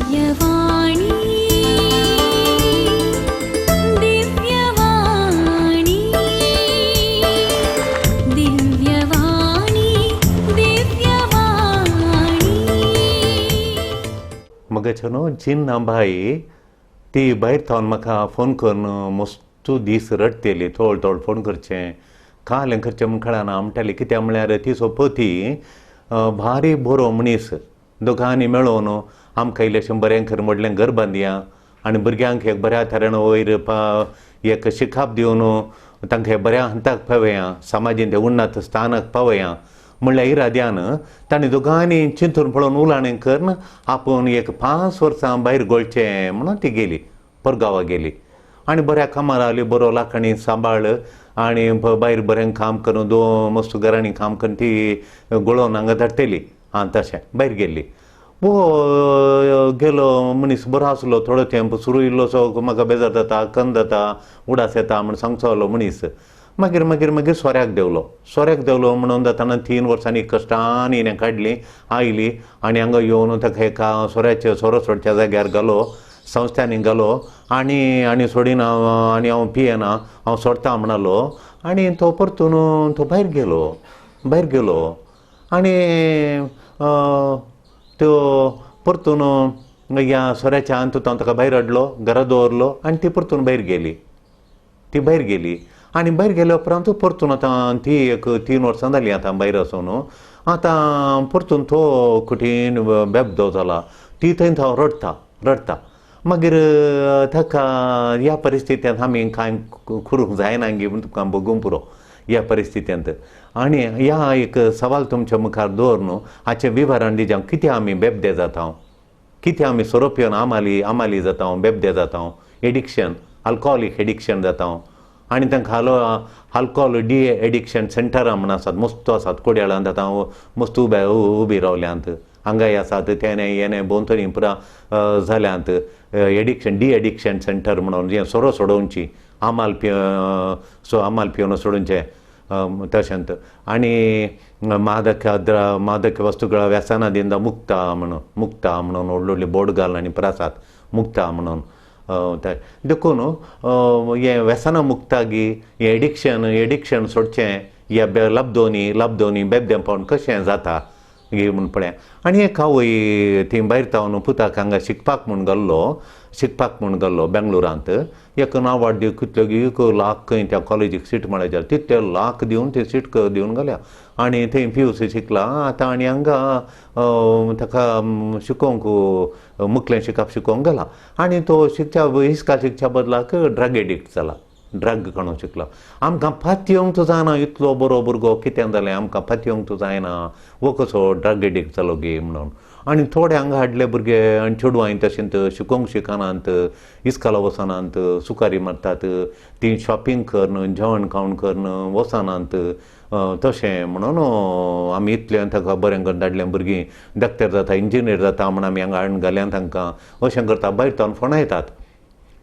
दिव्यवाणी दिव्यवाणी दिव्यवाणी दिव्यवाणी. मगाच्या न्हू जिन्ना बाई ती भायर थावन म्हाका फोन करून मस्तू दीस रडटेली, थोड थोड फोन करचें कालें करचें म्हूण कळना म्हणटाली. कित्याक म्हळ्यार तिचो पती भारी बरो मनीस, दोगांनी मेळोवन आमकां इल्लेशें बरें करून व्हडलें घर बांदया आनी भुरग्यांक एक बऱ्या तरेन वयर एक शिकाप दिवन तांकां बऱ्या हंताक पावया, समाजीन ते उन्नत स्थानाक पावया म्हणल्या इराद्यान तांणी दोगांनी चिंतून पळोवन उलाणें करून आपूण एक 5 वर्सां भायर गोळचें म्हणून ती गेली, परगांवाक गेली आनी बऱ्या कामार रावली, बरो लाखांनी सांबाळ आनी भायर बरें काम करून दो मस्त घरांनी काम करून ती गोळोवन हांगा धाडटली. आं तशें भायर गेल्ली. वो गेलो मनीस बरो आसलो, थोडो तेंप सुरू इल्लोसो म्हाका बेजार जाता, कन जाता, उडास येता म्हूण सांगचो आहलो मनीस. मागीर मागीर मागीर सोऱ्याक देंवलो, सोऱ्याक देंवलो म्हणून जाताना 3 वर्सांनी कश्टांनी हिणें काडली, आयली आनी हांगा येवन ताका एका सोऱ्याच्या सोरो सोडच्या जाग्यार घालो, संस्थांनी घालो आनी आनी सोडिना आनी हांव पियेना, हांव सोडटा म्हणालो आनी तो परतून तो भायर गेलो, भायर गेलो आनी त्यो परतून ह्या सोऱ्याच्या अंतून ताका भायर हाडलो, घरा दवरलो आनी ती परतून भायर गेली, ती भायर गेली आनी भायर गेल्या उपरांत परतून आतां ती एक 3 वर्सां जालीं आतां भायर आसून. आतां परतून तो कठीण बेबदो जाला, ती थंय हांव रडटा रडटा. मागीर ताका ह्या परिस्थितींत आमी कांय करूंक जायना गी म्हूण तुमकां बगूंक पुरो ह्या परिस्थितींत. आनी ह्या एक सवाल तुमच्या मुखार दवर न्हू, हाचें विवरण दिजा कितें आमी बेबदे जाता, कितें आमी सोरो पिवन आमाली आमाली जाता, बेबदे जाता, एडिक्शन, अल्कोहोलीक एडिक्शन जाता. आनी तांकां अल्कोहोल डी एडिक्शन सेंटरां म्हूण आसात, मस्त आसात कोडयाळांत आतां मस्त उबे उबी रावल्यांत, हांगाय आसात, तेणे येणे भोंवतणी पुरा जाल्यांत एडिक्शन डी एडिक्शन सेंटर म्हणून, जें सोरो सोडोवची, आमाल पिय सो आमाल पिवन सोडोवचें तशेंच. आनी मादक मादक वस्तुಗಳ ವ್ಯಸನದಿಂದ ಮುಕ್ತ म्हणून, मुक्त म्हणून व्हडले व्हडले बोर्ड घालून आनी प्रासाद मुक्त म्हणून देखून हें व्यसना मुक्तागी हें एडिक्शन एडिक्शन सोडचें ह्या लब्दोनी लब्दोनी बेबदेंपण कशें जाता गी म्हूण पळया. आनी एक आवय थंय भायर तावन पुताक हांगा शिकपाक म्हूण गेल्लो, शिकपाक म्हूण गेल्लो बेंगलोरांत. एक नावाड दिवन कितले एक लाख खंय त्या कॉलेजीक सीट मेळ्ळ्या जाल्यार तितले लाख दिवन थंय सीट दिवन घाल्या आनी थंय PUC शिकला आतां आनी हांगा ताका शिकोवंक मुखलें शिकप शिकोवंक गेला आनी तो शिकच्या इस्काल शिकच्या बदलाक ड्रग एडिक्ट जाला, ड्रग काडूंक शिकला. आमकां पातयेवंक जायना इतलो बरो भुरगो कितें जालें, आमकां पातयेवंक जायना, हो कसो ड्रग एडिक्ट जालो गे म्हणून. आनी थोडे हांगा हाडले भुरगे आनी चेडवां तशेंच शिकोवंक शिकनात, इस्काला वचनात, सुकारी मारतात, ती शॉपिंग करून जेवण खावण करून वचनात तशें म्हणून आमी इतलें ताका बरें करून धाडलें भुरगीं डॉक्टर जाता, इंजिनियर जाता म्हूण आमी हांगा हाडून घाल्यात तांकां, अशें करता भायर तावन फोणायतात.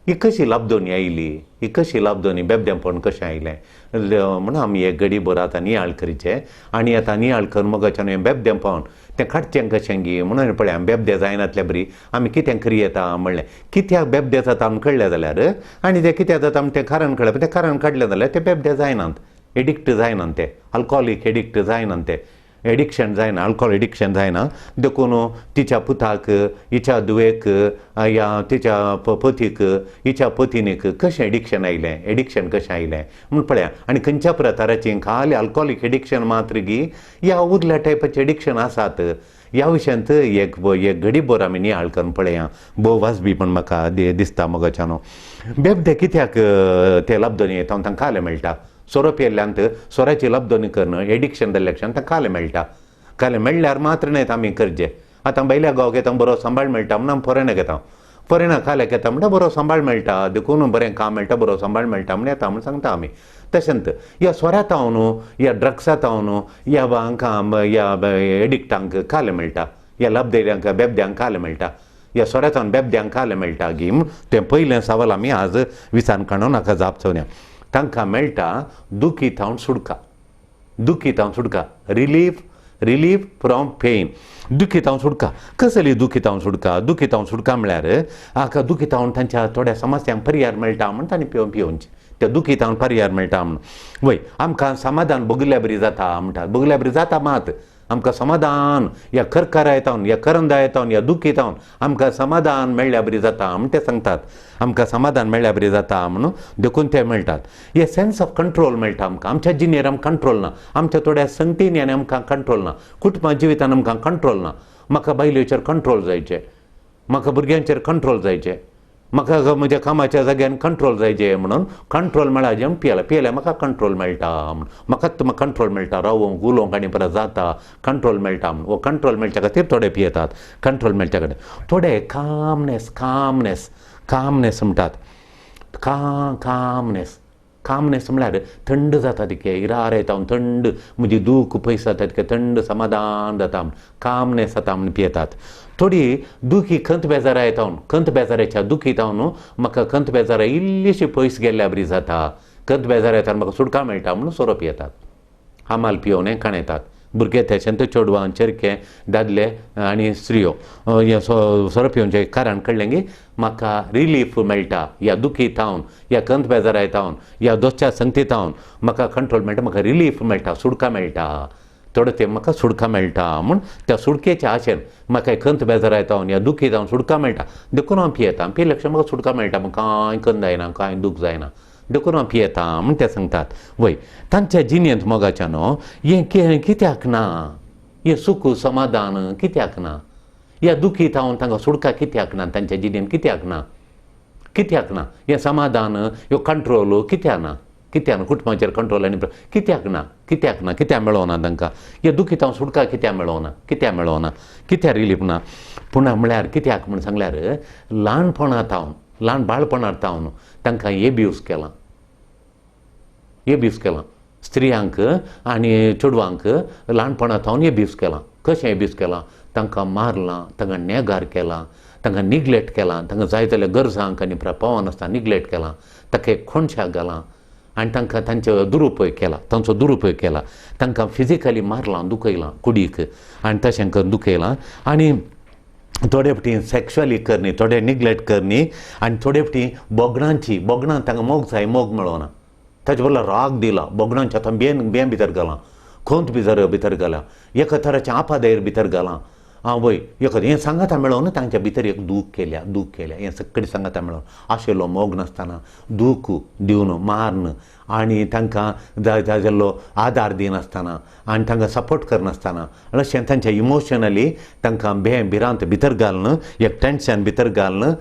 ही कशी लाबदोनी आयली, ही कशी लाबदोनी बेबदेंपण कशें आयलें म्हणून आमी एक घडी भर आतां नियाळ करचें आनी आतां नियाळ करून मगाच्यान हें बेबदेंपण तें काडचें कशें गी म्हणून पळय आमी बेबदे जायनातल्या बरी आमी कितें करी येता म्हणलें. कित्याक बेबदे जाता आमी कळ्ळें जाल्यार आनी तें कित्याक जाता आमी तें कारण कळ्ळें, तें कारण काडलें जाल्यार तें बेबदे जायनात, एडिक्ट जायनात, ते अल्कोहोलीक एडिक्ट जायनात, ते एडिक्शन जायना, अल्कोहोल एडिक्शन जायना. देखून तिच्या पुताक, हिच्या धुवेक, ह्या तिच्या पतीक, हिच्या पतिनीक कशें एडिक्शन आयलें, एडिक्शन कशें आयलें म्हूण पळया. आनी खंयच्या प्रकाराचें खाली अल्कोहोलीक एडिक्शन मात्र गी ह्या उरल्या टायपाचें एडिक्शन आसात ह्या विशयांत एक एक घडी भर आमी नियाळ करून पळया. भोव वाजबी पण म्हाका दिसता मगाच्यानो. बेबदे कित्याक ते लब्दोनी येता तांकां खालें मेळटा, सोरो पियेल्ल्यांत सोऱ्याची लब्दोनी करून एडिक्शन जाल्ल्या क्षण तांकां खालें मेळटा, खालें मेळ्ळ्यार मात्र न्हय आमी करचें. आतां भायल्या गांवाक येता बरो सांबाळ मेळटा म्हणून आमी फॉरेनाक येता, फॉरेनाक खाल्याक येता म्हणटा बरो सांबाळ मेळटा, देखून बरें काम मेळटा, बरो सांबाळ मेळटा म्हूण येता म्हूण सांगता आमी. तशेंच ह्या सोऱ्या तावन, ह्या ड्रग्सा तावन, ह्या हांकां ह्या एडिक्टांक खालें मेळटा, ह्या लब्देल्यांक बेबद्यांक खालें मेळटा, ह्या सोऱ्या तावन बेबद्यांक खालें मेळटा गी तें पयलें सवाल आमी आज विचार काडून हाका जाप चोवया. तांकां मेळटा दुखी थावन सुटका, दुखी थावन सुटका, रिलीफ, रिलीफ फ्रॉम पेन, दुखितावन सुटका. कसली दुखितावन सुटका? दुखितावन सुटका म्हळ्यार हाका दुखितावन तांच्या थोड्या समस्यांक पर्याय मेळटा म्हण तांणी पिवचे, त्या दुखितावन पर्याय मेळटा म्हण. वय आमकां समाधान बगल्या बरी जाता म्हणटात, बगल्या बरी जाता मात आमकां समाधान ह्या करकारा येतावन, ह्या करंदा येतावन, ह्या दुखितावन आमकां समाधान मेळ्ळ्या बरी जाता म्हण ते सांगतात. आमकां समाधान मेळ्ळ्या बरी जाता म्हणून देखून ते मेळटात. हे सेन्स ऑफ कंट्रोल मेळटा आमकां. आमच्या जिणेर आमकां कंट्रोल ना, आमच्या थोड्या संगतींनी आनी आमकां कंट्रोल ना, कुटुंबा जिवितान आमकां कंट्रोल ना. म्हाका बायलेचेर कंट्रोल जायचे, म्हाका भुरग्यांचेर कंट्रोल जायचे, म्हाका म्हज्या कामाच्या जाग्यान कंट्रोल जायचे म्हणून कंट्रोल मेळा म्हण पियेला, पियेल्यार म्हाका कंट्रोल मेळटा म्हण, म्हाकाच म्हाका कंट्रोल मेळटा, रावोंक उलोवंक आनी परत जाता कंट्रोल मेळटा म्हण. हो कंट्रोल मेळच्या खातीर थोडे पियेतात, कंट्रोल मेळच्या खातीर. थोडे कामनेस, कामनेस, कामनेस म्हणटात. कामनेस, कामनेस म्हळ्यार थंड जाता तिके, इरार येता थंड, म्हजी दूख पयस जाता तिके, थंड समाधान जाता म्हण, कामनेस जाता म्हण पियेतात. थोडी दुखी खंत बेजारा येता, खंत बेजाराच्या दुखी जावन म्हाका खंत बेजारा इल्लीशी पयस गेल्ल्या बरी जाता, खंत बेजार येता म्हाका सुटका मेळटा म्हणून सोरो पियेतात, आमाल पियोवन काणयतात. भुरगे तेशें चेडवां चेरके दादले आनी स्त्रियो हें सोरो पिवचें कारण कळ्ळें की म्हाका रिलीफ मेळटा ह्या दुखी थावन, ह्या खंत बेजाराय थावन, ह्या दोसच्या संगती थावन म्हाका कंट्रोल मेळटा, म्हाका रिलीफ मेळटा, सुटका मेळटा, थोडो तेंप म्हाका सुटका मेळटा म्हूण त्या सुटकेच्या आशेन म्हाका खंत बेजाराय थावन ह्या दुखी थावन सुटका मेळटा देखून हांव पियेता. पियेल्या क्षण म्हाका सुटका मेळटा, म्हाका कांय खंत जायना, कांय दूख जायना, देखून हांव पियेता म्हूण ते सांगतात. वय तांच्या जिणेंत मोगाच्या न्हू हें कित्याक ना, हें सुख समाधान कित्याक ना, ह्या दुखी थावन तांकां सुटका कित्याक ना, तांच्या जिणेंत कित्याक ना, कित्याक ना हें समाधान, ह्यो कंट्रोल कित्याक ना, कित्याक ना कुटुंबाचेर कंट्रोल आनी कित्याक ना, कित्याक ना, कित्याक मेळोना तांकां ह्या दुखी थावन सुटका कित्याक मेळोना, कित्याक मेळोना, कित्याक रिलीफ ना. पूण म्हळ्यार कित्याक म्हूण सांगल्यार ल्हानपणा थावन, ल्हान बाळपणार थावन तांकां एब्यूज केलां, एब्यूज केलां स्त्रियांक आनी चेडवांक ल्हानपणा थावन एब्यूज केलां. कशें एब्यूज केलां? तांकां मारलां, तांकां नेगार केलां, तांकां निग्लेक्ट केलां, तांकां जाय जाल्यार गरजांक आनी पावनासतना निग्लेक्ट केलां, ताका एक कोणशाक घालां आनी तांकां तांचो दुरुपयोग केला, तांचो दुरुपयोग केला, तांकां फिजिकली मारलां, दुखयलां कुडीक आनी तशें करून दुखयलां. आनी थोडे फावटी सेक्शुअली करणी, थोडे निग्लेक्ट करणी आनी थोडे फावटी बोगणांची, बोगणां तांकां मोग जाय, मोग मेळना, ताचे बदला राग दिला, बोगणांच्या आतां बेन बें भितर घालां, खंत भितर भितर घाला, एका तराचें आपादेर भितर घालां. आं वय एक हें सांगाता मेळोवन तांच्या भितर एक दूख केल्या, दूख केल्या, हें सगळें सांगाता मेळोवन आशिल्लो मोग नासतना दूख दिवन मारन आनी तांकां जाय जाय जाल्लो आदार दिनासतना आनी तांकां सपोर्ट करनासतना अशें तांच्या इमोशनली तांकां भें भिरांत भितर घालून एक टेंशन भितर घालून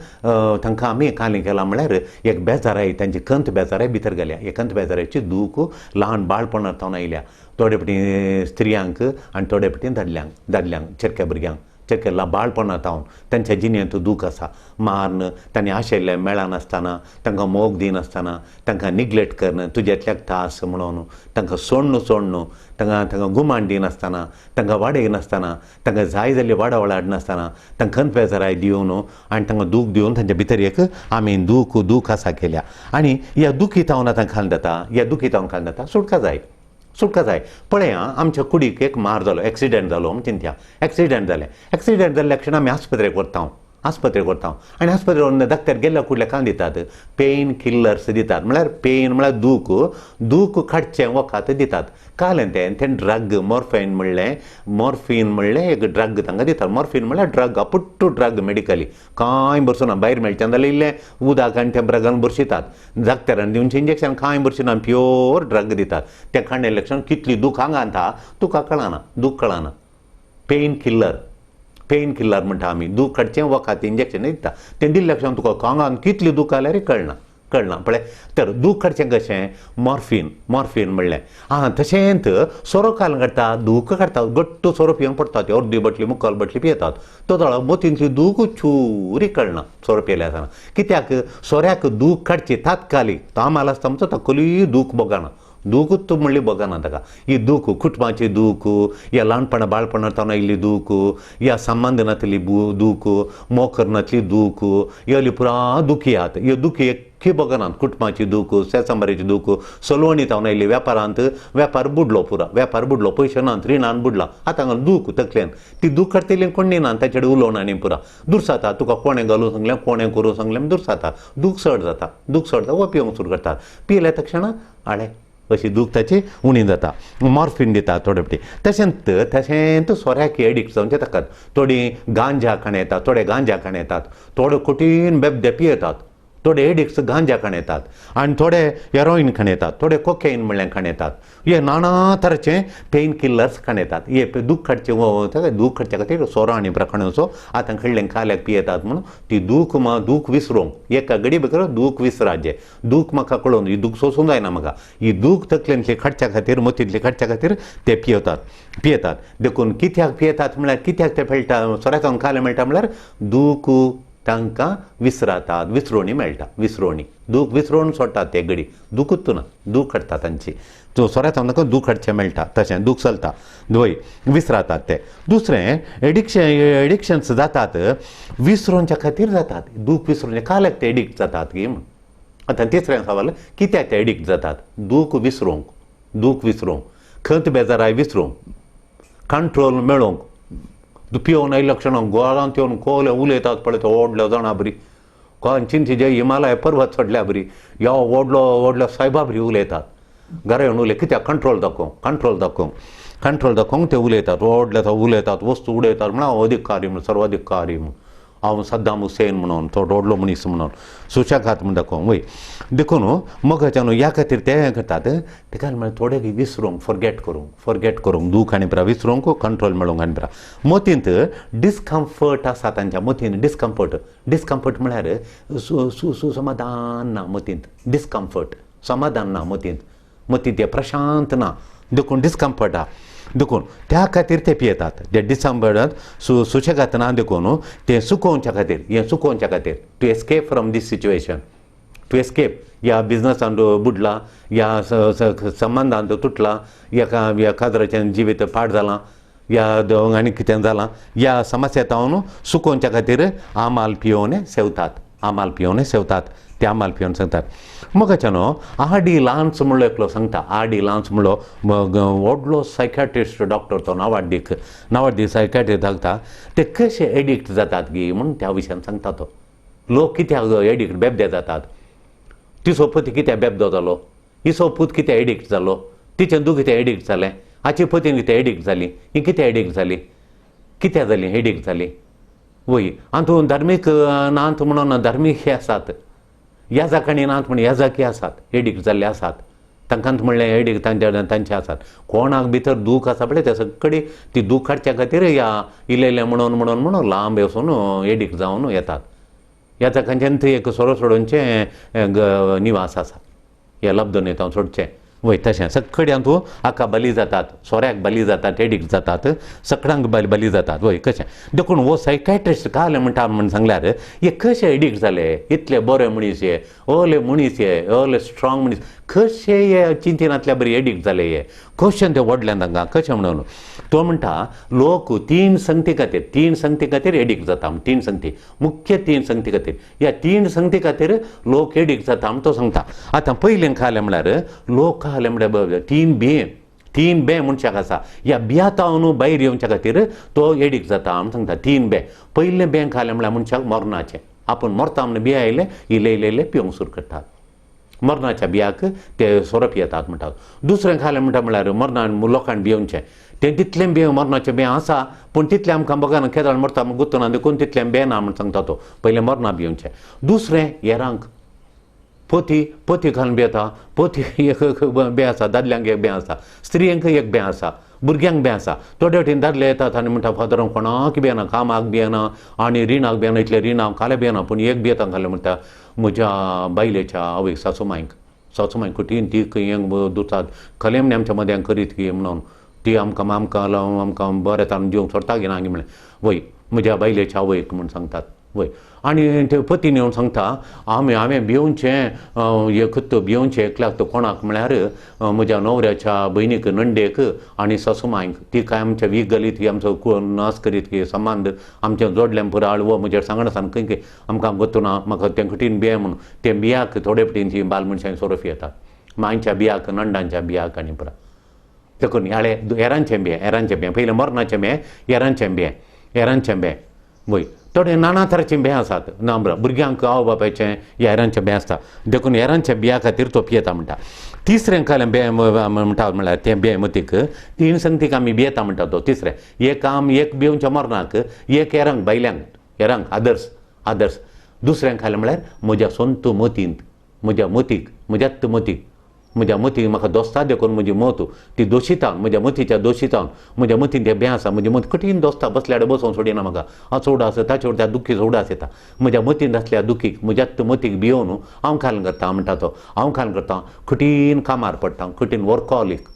तांकां आमी काली केलां म्हळ्यार एक बेजाराय, तांची खंत बेजाराय भितर घाल्या. हे खंत बेजारायची दूख ल्हान बाळपणार थावन आयल्या थोडे फावटी स्त्रियांक आनी थोडे फावटी दादल्यांक, दादल्यांक चेरक्या भुरग्यांक, चेरक्या बाळपणा थावन तांच्या जिणेंत दूख आसा, मारन तांणी आशिल्लें मेळनासतना, तांकां मोग दिनासतना, तांकां निग्लेक्ट करून तुज्यांतल्याक तास म्हणून तांकां सोडणू सोडणू, तांकां तांकां गुमान दिनासतना, तांकां वाडयनासतना, तांकां जाय जाल्ली वाडावळ हाडनासतना, तांकां खंत बेजाराय दिवन आनी तांकां दूख दिवन तांच्या भितर एक आमी दूख दूख आसा केल्या. आनी ह्या दुखी थावन आतां खाल जाता, ह्या दुखी थावन खाल जाता, सुटका जाय, सुटका जाय. पळया आमच्या कुडीक एक मार जालो, एक्सिडंट जालो म्हण चिंतया, एक्सिडंट जालें, एक्सिडंट जाल्ल्या क्षण आमी आस्पत्रेक व्हरता, आस्पत्रेक व्हरता आनी आस्पत्रेक व्हरून डॉक्टर गेल्ल्या कुडल्या कांय दितात, पेन किलर्स दितात, म्हळ्यार पेन म्हळ्यार दूख, दूख काडचें वखद दितात. कालें तें तें ड्रग मॉर्फाइन म्हणलें, मॉर्फिन म्हणलें एक ड्रग तांकां दितात. मॉर्फिन म्हणल्यार ड्रग, अपुट्टू ड्रग मेडिकली कांय भरसना, भायर मेळचें जाल्यार इल्लें उदक आनी तें ड्रगान भरशितात, डॉक्टरान दिवचें इंजेक्शन कांय भरशिना, प्योर ड्रग दितात. तें काडलें क्षण कितली दूख आंगांत आहा तुका कळना, दूख कळना. पेन किलर, पेन किलर म्हणटा आमी, दूख काडचें वखद इंजेक्शन दिता, तें दिल्ल्या क्षण तुका आंगान कितली दूख आल्यार कळना, कळना. पळय तर दूख काडचें कशें, मॉर्फिन, मॉर्फिन म्हणलें आं तशेंच सोरो काल काडटा, दूख काडटा, गट्ट सोरो पिवंक पडटा, ती अर्दी बाटली मुखाल बाटली पियेतात, तो जालो मोतींतली दूख चुरी कळना सोरो पियेले आसतना. कित्याक सोऱ्याक दूख काडची तात्कालीक, तो आमाल आसता म्हणचो तकली दूख भोगना, दूख म्हणली बगना ताका. ही दूख कुटुंबाची दूख, ह्या ल्हानपणा बाळपणार तावन आयिल्ली दूख, ह्या संबंद नातली दूख, मोग करनातली दूख, ह्यो पुरा दुखी आहात. ह्यो दुखी एक्की बगनात. कुटुंबाची दूख, शेजांबारीची दूख, सलवणी तावन आयली, वेपारांत वेपार बुडलो, पुरा वेपार बुडलो, पयशे नात, रिणान बुडला, आतां हांगा दूख तकलेन ती दूख काडटली कोण ना, ताचे कडेन उलोवन आनी पुरा दुरसाता. तुका कोणें घालूं सांगलें, कोणें करूं सांगलें, दुरसाता. दूख चड जाता, दूख चड जाता, वो पिवंक सुरू करतात. पियेल्या तक्षणा आळे अशी दूख ताची उणी जाता. मॉर्फिन दिता थोडे फावटी. तशेंच तशेंच सोऱ्याक एडिक्ट जावन ते ताका थोडीं गांजा खाण येतात, थोडे गांजा खाण येतात, थोडे कठीण बेबदे पियेतात, थोडे एडिक्ट्स गांजा खाण येतात आनी थोडे हेरोइन खाण येतात, थोडे कोकेन म्हणल्यार खाण येतात. हे नाना तरेचे पेन किलर्स खाण येतात. हे दूख काडचे, दूख काडच्या खातीर सोरो आनी प्रकाणाचो आतां कडल्यान काल्याक पियेतात म्हणून ती दूख दूख विसरूंक एका घडी भितर दूख विसराजे. दूख म्हाका कळोवन ही दूख सोसूंक जायना म्हाका, ही दूख तकलेंतली काडच्या खातीर, मतींतली काडच्या खातीर ते पियेतात पियेतात. देखून कित्याक पियेतात म्हळ्यार कित्याक ते मेळटा सोऱ्याक काले मेळटा म्हळ्यार दूख तांकां विसरातात, विसरोणी मेळटा, विसरोणी दूख विसरोवन सोडटात ते घडी, दुखूच ना, दूख काडटा तांची. तो सोऱ्याक तांकां दूख काडचें मेळटा, तशें दूख चलता वय विसरातात ते. दुसरें एडिक्शन, एडिक्शन्स जातात विसरोवच्या खातीर जातात, दूख विसरोवचे काल्याक ते एडिक्ट जातात की म्हण. आतां तिसरें सवाल कित्याक ते एडिक्ट जातात? दूख विसरोवंक, दूख विसरोवंक, खंत बेजाराय विसरोवंक, कंट्रोल मेळोवंक. पिवन आयिल्ल्या क्षणाक गोळांत येवन कोले उलयतात पळय, तो व्हडलो जाणा बरी चिंती जे हिमालय पर्वत चडल्या बरी, ह्या व्हडलो व्हडल्या सायबा बरी उलयतात. घरा येवन उलय कित्याक? कंट्रोल दाखोवंक, कंट्रोल दाखोवंक, कंट्रोल दाखोवंक ते उलयतात. व्हडले तो उलयतात, वस्तू उडयतात म्हणून हांव अधिकारी म्हणून, सर्वाधिकारी म्हणून, हांव सद्दाम हुसेन म्हणून, तो व्हडलो मनीस म्हणून, सुशेगाद म्हूण दाखोवंक वय. देखून मोगाच्या न्हू ह्या खातीर ते हें करतात. तेका म्हळ्यार थोडे विसरूंक, फॉरगेट करूंक, फॉरगेट करूंक, दूख आनी पुरा विसरूंक, कंट्रोल मेळोवंक आनी पुरा. मतींत डिस्कम्फर्ट आसा तांच्या मतींत, डिस्कम्फर्ट, डिस्कम्फर्ट म्हळ्यार समाधान ना मतींत, डिस्कम्फर्ट समाधान ना मतींत, मतींत तें प्रशांत ना, देखून डिस्कम्फर्ट आहा. देखून त्या खातीर ते पियेतात. ते डिसंबरांत सुशेगाद ना देखून तें सुकोवच्या खातीर, हें सुकोवच्या खातीर, to escape from this situation, to escape. ह्या बिजनसांत बुडला, ह्या संबंदांत तुटला, ह्या काजराचें जिवीत पाड जालां, ह्या आनी कितें जालां, ह्या समस्या तावन सुकोवच्या खातीर आमाल पियोवन सेवतात, आमाल पियोवन सेवतात, ते आमाल पियोवन सांगतात. मोगाच्या न्हू आर डी लान्स म्हणलो एकलो सांगता, आर डी लान्स म्हणलो व्हडलो सायकाट्रिस्ट डॉक्टर, तो नावाडदीक, नावाडदीक सायकाट्रिस्ट सांगता ते कशे एडिक्ट जातात गी म्हूण त्या विशयान सांगता तो. लोक कित्याक एडिक्ट बेबदे जातात, तिचो पती कित्याक बेबदो जालो, हिचो पूत कित्याक एडिक्ट जालो, तिचें दूख कित्याक एडिक्ट जालें, हाची पतीन कित्याक एडिक्ट जाली, ही कित्याक एडिक्ट जाली, कित्याक जाली एडिक्ट जाली वय. हातूंत धार्मीक नात म्हणून धार्मीक हे आसात, याजाकाणी नात म्हण याजाकी आसात, एडिक्ट जाल्ले आसात, तांकां म्हणलें एडिक्ट तांचे तांचे आसात. कोणाक भितर दूख आसा पळय ते सगळी ती दूख काडच्या खातीर ह्या इल्लें म्हणून म्हणून म्हणून लांब वचून एडिक्ट जावन येतात. याजाकांचें थंय एक सोरो सोडोवचें निवास आसा, ह्या लब्धन हांव सोडचें वय. तशें सगळ्यां तूं हाका बली जातात, सोऱ्याक बली जातात, एडिक्ट जातात, सगळ्यांक बली जातात वय कशें. देखून हो सायकाट्रिस्ट काल म्हणटा म्हण सांगल्यार हे कशे एडिक्ट जाले, इतले बरे मनीस हे, ओले मनीस हे, ओले स्ट्रॉंग मनीस, कशे हे चिंतिनातल्या बरी एडिक्ट जाले, हे कशें ते व्हडल्यान तांकां कशें म्हणून. तो म्हणटा लोक तीन संगती खातीर, तीन संगती खातीर एडिक्ट जाता, तीन संगती, मुख्य तीन संगती खातीर, ह्या तीन संगती खातीर लोक एडिक्ट जाता म्हण तो सांगता. आतां पयलें खालें म्हळ्यार लोक खालें म्हळ्यार तीन बिये, तीन बे मनशाक आसा, ह्या बियातावन भायर येवच्या खातीर तो एडिक्ट जाता म्हण सांगता. तीन बे, पयलें बें खालें म्हळ्यार मनशाक मरणाचें, आपूण मरता म्हण बिया आयलें इल्लें इल्लें इल्लें पिवंक सुरू करतात, मरणाच्या बियाक ते सोरो पियेतात म्हणटात. दुसरें खालें म्हणटा म्हळ्यार मरणान लोकांक भियोवचें, तें तितलें बिये मरणाचें बिये आसा पूण तितलें आमकां बगान केदळ मरता म्हण गुत्तना देखून तितलें बें ना म्हण सांगता तो, पयलें मरणा भियोवचें. दुसरें हेरांक पोती, पोती घालून भियेता, पोती एक बें आसा, दादल्यांक एक बें आसा, स्त्रियांक एक बें आसा, भुरग्यांक बें आसा. थोडे वटेन दादले येतात आनी म्हणटा फादर कोणाक भियेना, कामाक भियेना आनी रिणाक भियेना, इतलें रिणां खालें भियेना, पूण एक भियेता घालें म्हणटा म्हज्या बायलेच्या आवयक, सासूमायक, सासूमायक कठीण ती खंय दुसात खलें म्हण आमच्या मद्यान करीत की म्हणून ती आमकां आमकां आमकां बरें ताणून दिवंक सोडटा की ना म्हणलें वय म्हज्या बायलेच्या आवयक म्हूण सांगतात. वय आनी ते पतीन येवन सांगता आमी हांवें भिवचें एकूच भिवचें एकल्याक कोणाक म्हळ्यार म्हज्या न्हवऱ्याच्या भयणीक नंडेक आनी सासुमायक ती काय आमच्या वीक घालीत की आमचो नाश करीत की संबंद आमचें जोडलें पुरो आळवो म्हजेर सांगना खंय खंय आमकां गोतुना म्हाका तें कठीण बिये म्हणून तें बियाक थोडे पटीन ती बाल मनशां सोरो पियेतात मांयच्या बियाक नंडांच्या बियाक आनी पुरा देखून ह्याळे हेरांचें बियें हेरांचें बियें पयलें मरणाचें बियें हेरांचें बियें हेरांचें बियें वय थोडे नाना तरांचीं बियां आसात ना भुरग्यांक आवय बापायचें हेरांचें बियें आसता देखून हेरांच्या बिया खातीर तो पियेता म्हणटा. तिसरें कालें बियें म्हणटा म्हळ्यार तें बियें मतीक तीन संगतीक आमी भियेता म्हणटा तो तिसरें एक आम एक भिवच्या मरणाक एक हेरांक बायल्यांक हेरांक आदर्स आदर्स दुसरें खालें म्हळ्यार म्हज्या सोंत मतींत म्हज्या मतीक म्हज्याच मतीक म्हज्या मतीक म्हाका दोस्ता देखून म्हजी मत ती दोशिता म्हज्या मतीच्या दोशिता म्हज्या मतीन तें बें आसा म्हजी मत कठीण दोस्ता बसल्यार बसोवन सोडिना म्हाका हाचो उडास ताचे त्या दुखीचो उडास येता म्हज्या मतीन आसल्या दुखीक म्हज्याच मतीक भियोवन हांव खाल करता म्हणटा तो हांव खाल करता कठीण कामार पडटा कठीण वर्कॉलीक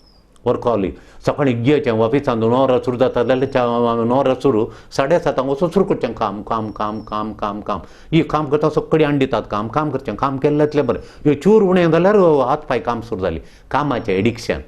वर्कॉलीक सकाळीं गियेचें ऑफिसान 9 वरां सुरू जाता जाल्यार 9 वरां सुरू 7:30 वचून सुरू करचें काम काम काम काम काम काम ही काम करता सगळीं हाडून दितात काम काम करचें काम केल्लें तितलें बरें ह्यो चूर उणें जाल्यार हात पांय काम सुरू जाली कामाचें एडिक्शन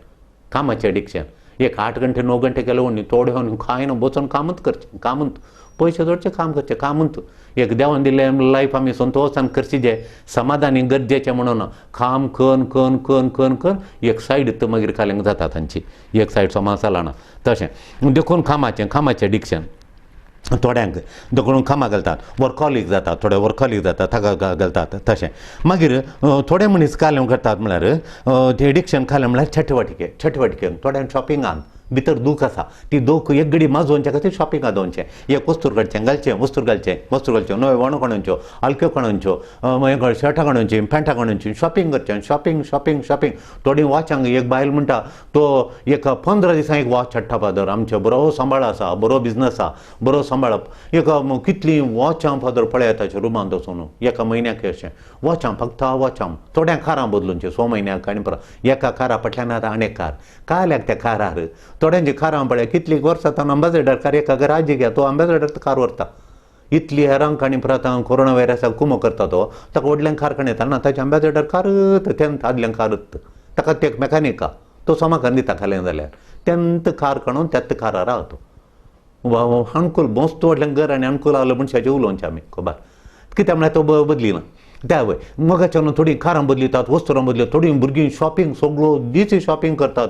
कामाचें एडिक्शन एक 8 घंटे 9 घंटे केले न्ही थोडे कांय ना बसून कामूच करचें कामूच पयशे जोडचे काम करचें कामूच एक देवान दिल्लें लायफ आमी संतोशान करची जे समाधानी गरजेचें म्हणून काम कन कन कन कन कन एक सायड तर मागीर कालेंक जाता तांची एक सायड समाज चलना तशें देखून कामाचें कामाचें एडिक्शन थोड्यांक देखून कामाक घालतात वर्कॉलीक जातात थोडे वर्कॉलीक जातात ताका घालतात तशें. मागीर थोडे मनीस कालें करतात म्हळ्यार ते एडिक्शन खालें म्हळ्यार छटवटिके छटवटिके थोड्यांक शॉपिंगान भितर दूख आसा ती दूख एक गडी माजोवच्या खातीर शॉपिंगाक दवरचें एक वस्तूर काडचें घालचें वस्तूर घालचें वस्तूर घालच्यो नव्यो वणो काडूनच्यो हलक्यो काडूनच्यो मागीर शर्टां काडूनचीं पॅन्टां काडूनचीं शॉपिंग करचें शॉपिंग शॉपिंग शॉपिंग. थोडीं वॉचांक एक बायल म्हणटा तो एक 15 दिसां एक वॉच हाडटा फादर आमचो बरो सांबाळ आसा बरो बिजनस आसा बरो सांबाळप एक कितलीं वॉचां फादर पळयता ताच्या रुमांत वचून एका म्हयन्याक अशें वॉचां फक्त वॉचां थोड्यां कारां बदलूनचीं 6 म्हयन्याक आनी परत एका कारा फाटल्यान आतां आनी एक कार काल्याक त्या कारार थोड्यांची कारां पळय कितली वर्सां ताणें अंबासेडर कार एका घराजी घ्या तो अंबासेडर कार व्हरता इतली हेरांक आनी परत कोरोना व्हायरसाक कुमो करता तो ताका व्हडल्यान कार काण येता ना ताचें अंबासेडर कारत तेन्ना आदल्यान कारत ताका ते मेकानिका तो सोमा करून दिता खालें जाल्यार तेन्ना कार काडून त्याच कारार रावतो अणकूल मस्त व्हडल्यान घर आनी अणकूल आहलो मनशाचें उलोवचें आमी खबर कित्याक म्हळ्यार तो बदलिना त्या वय मगाच्यान थोडीं कारां बदलितात वस्तुरां बदलितात थोडीं भुरगीं शॉपिंग सगळो दीस शॉपिंग करतात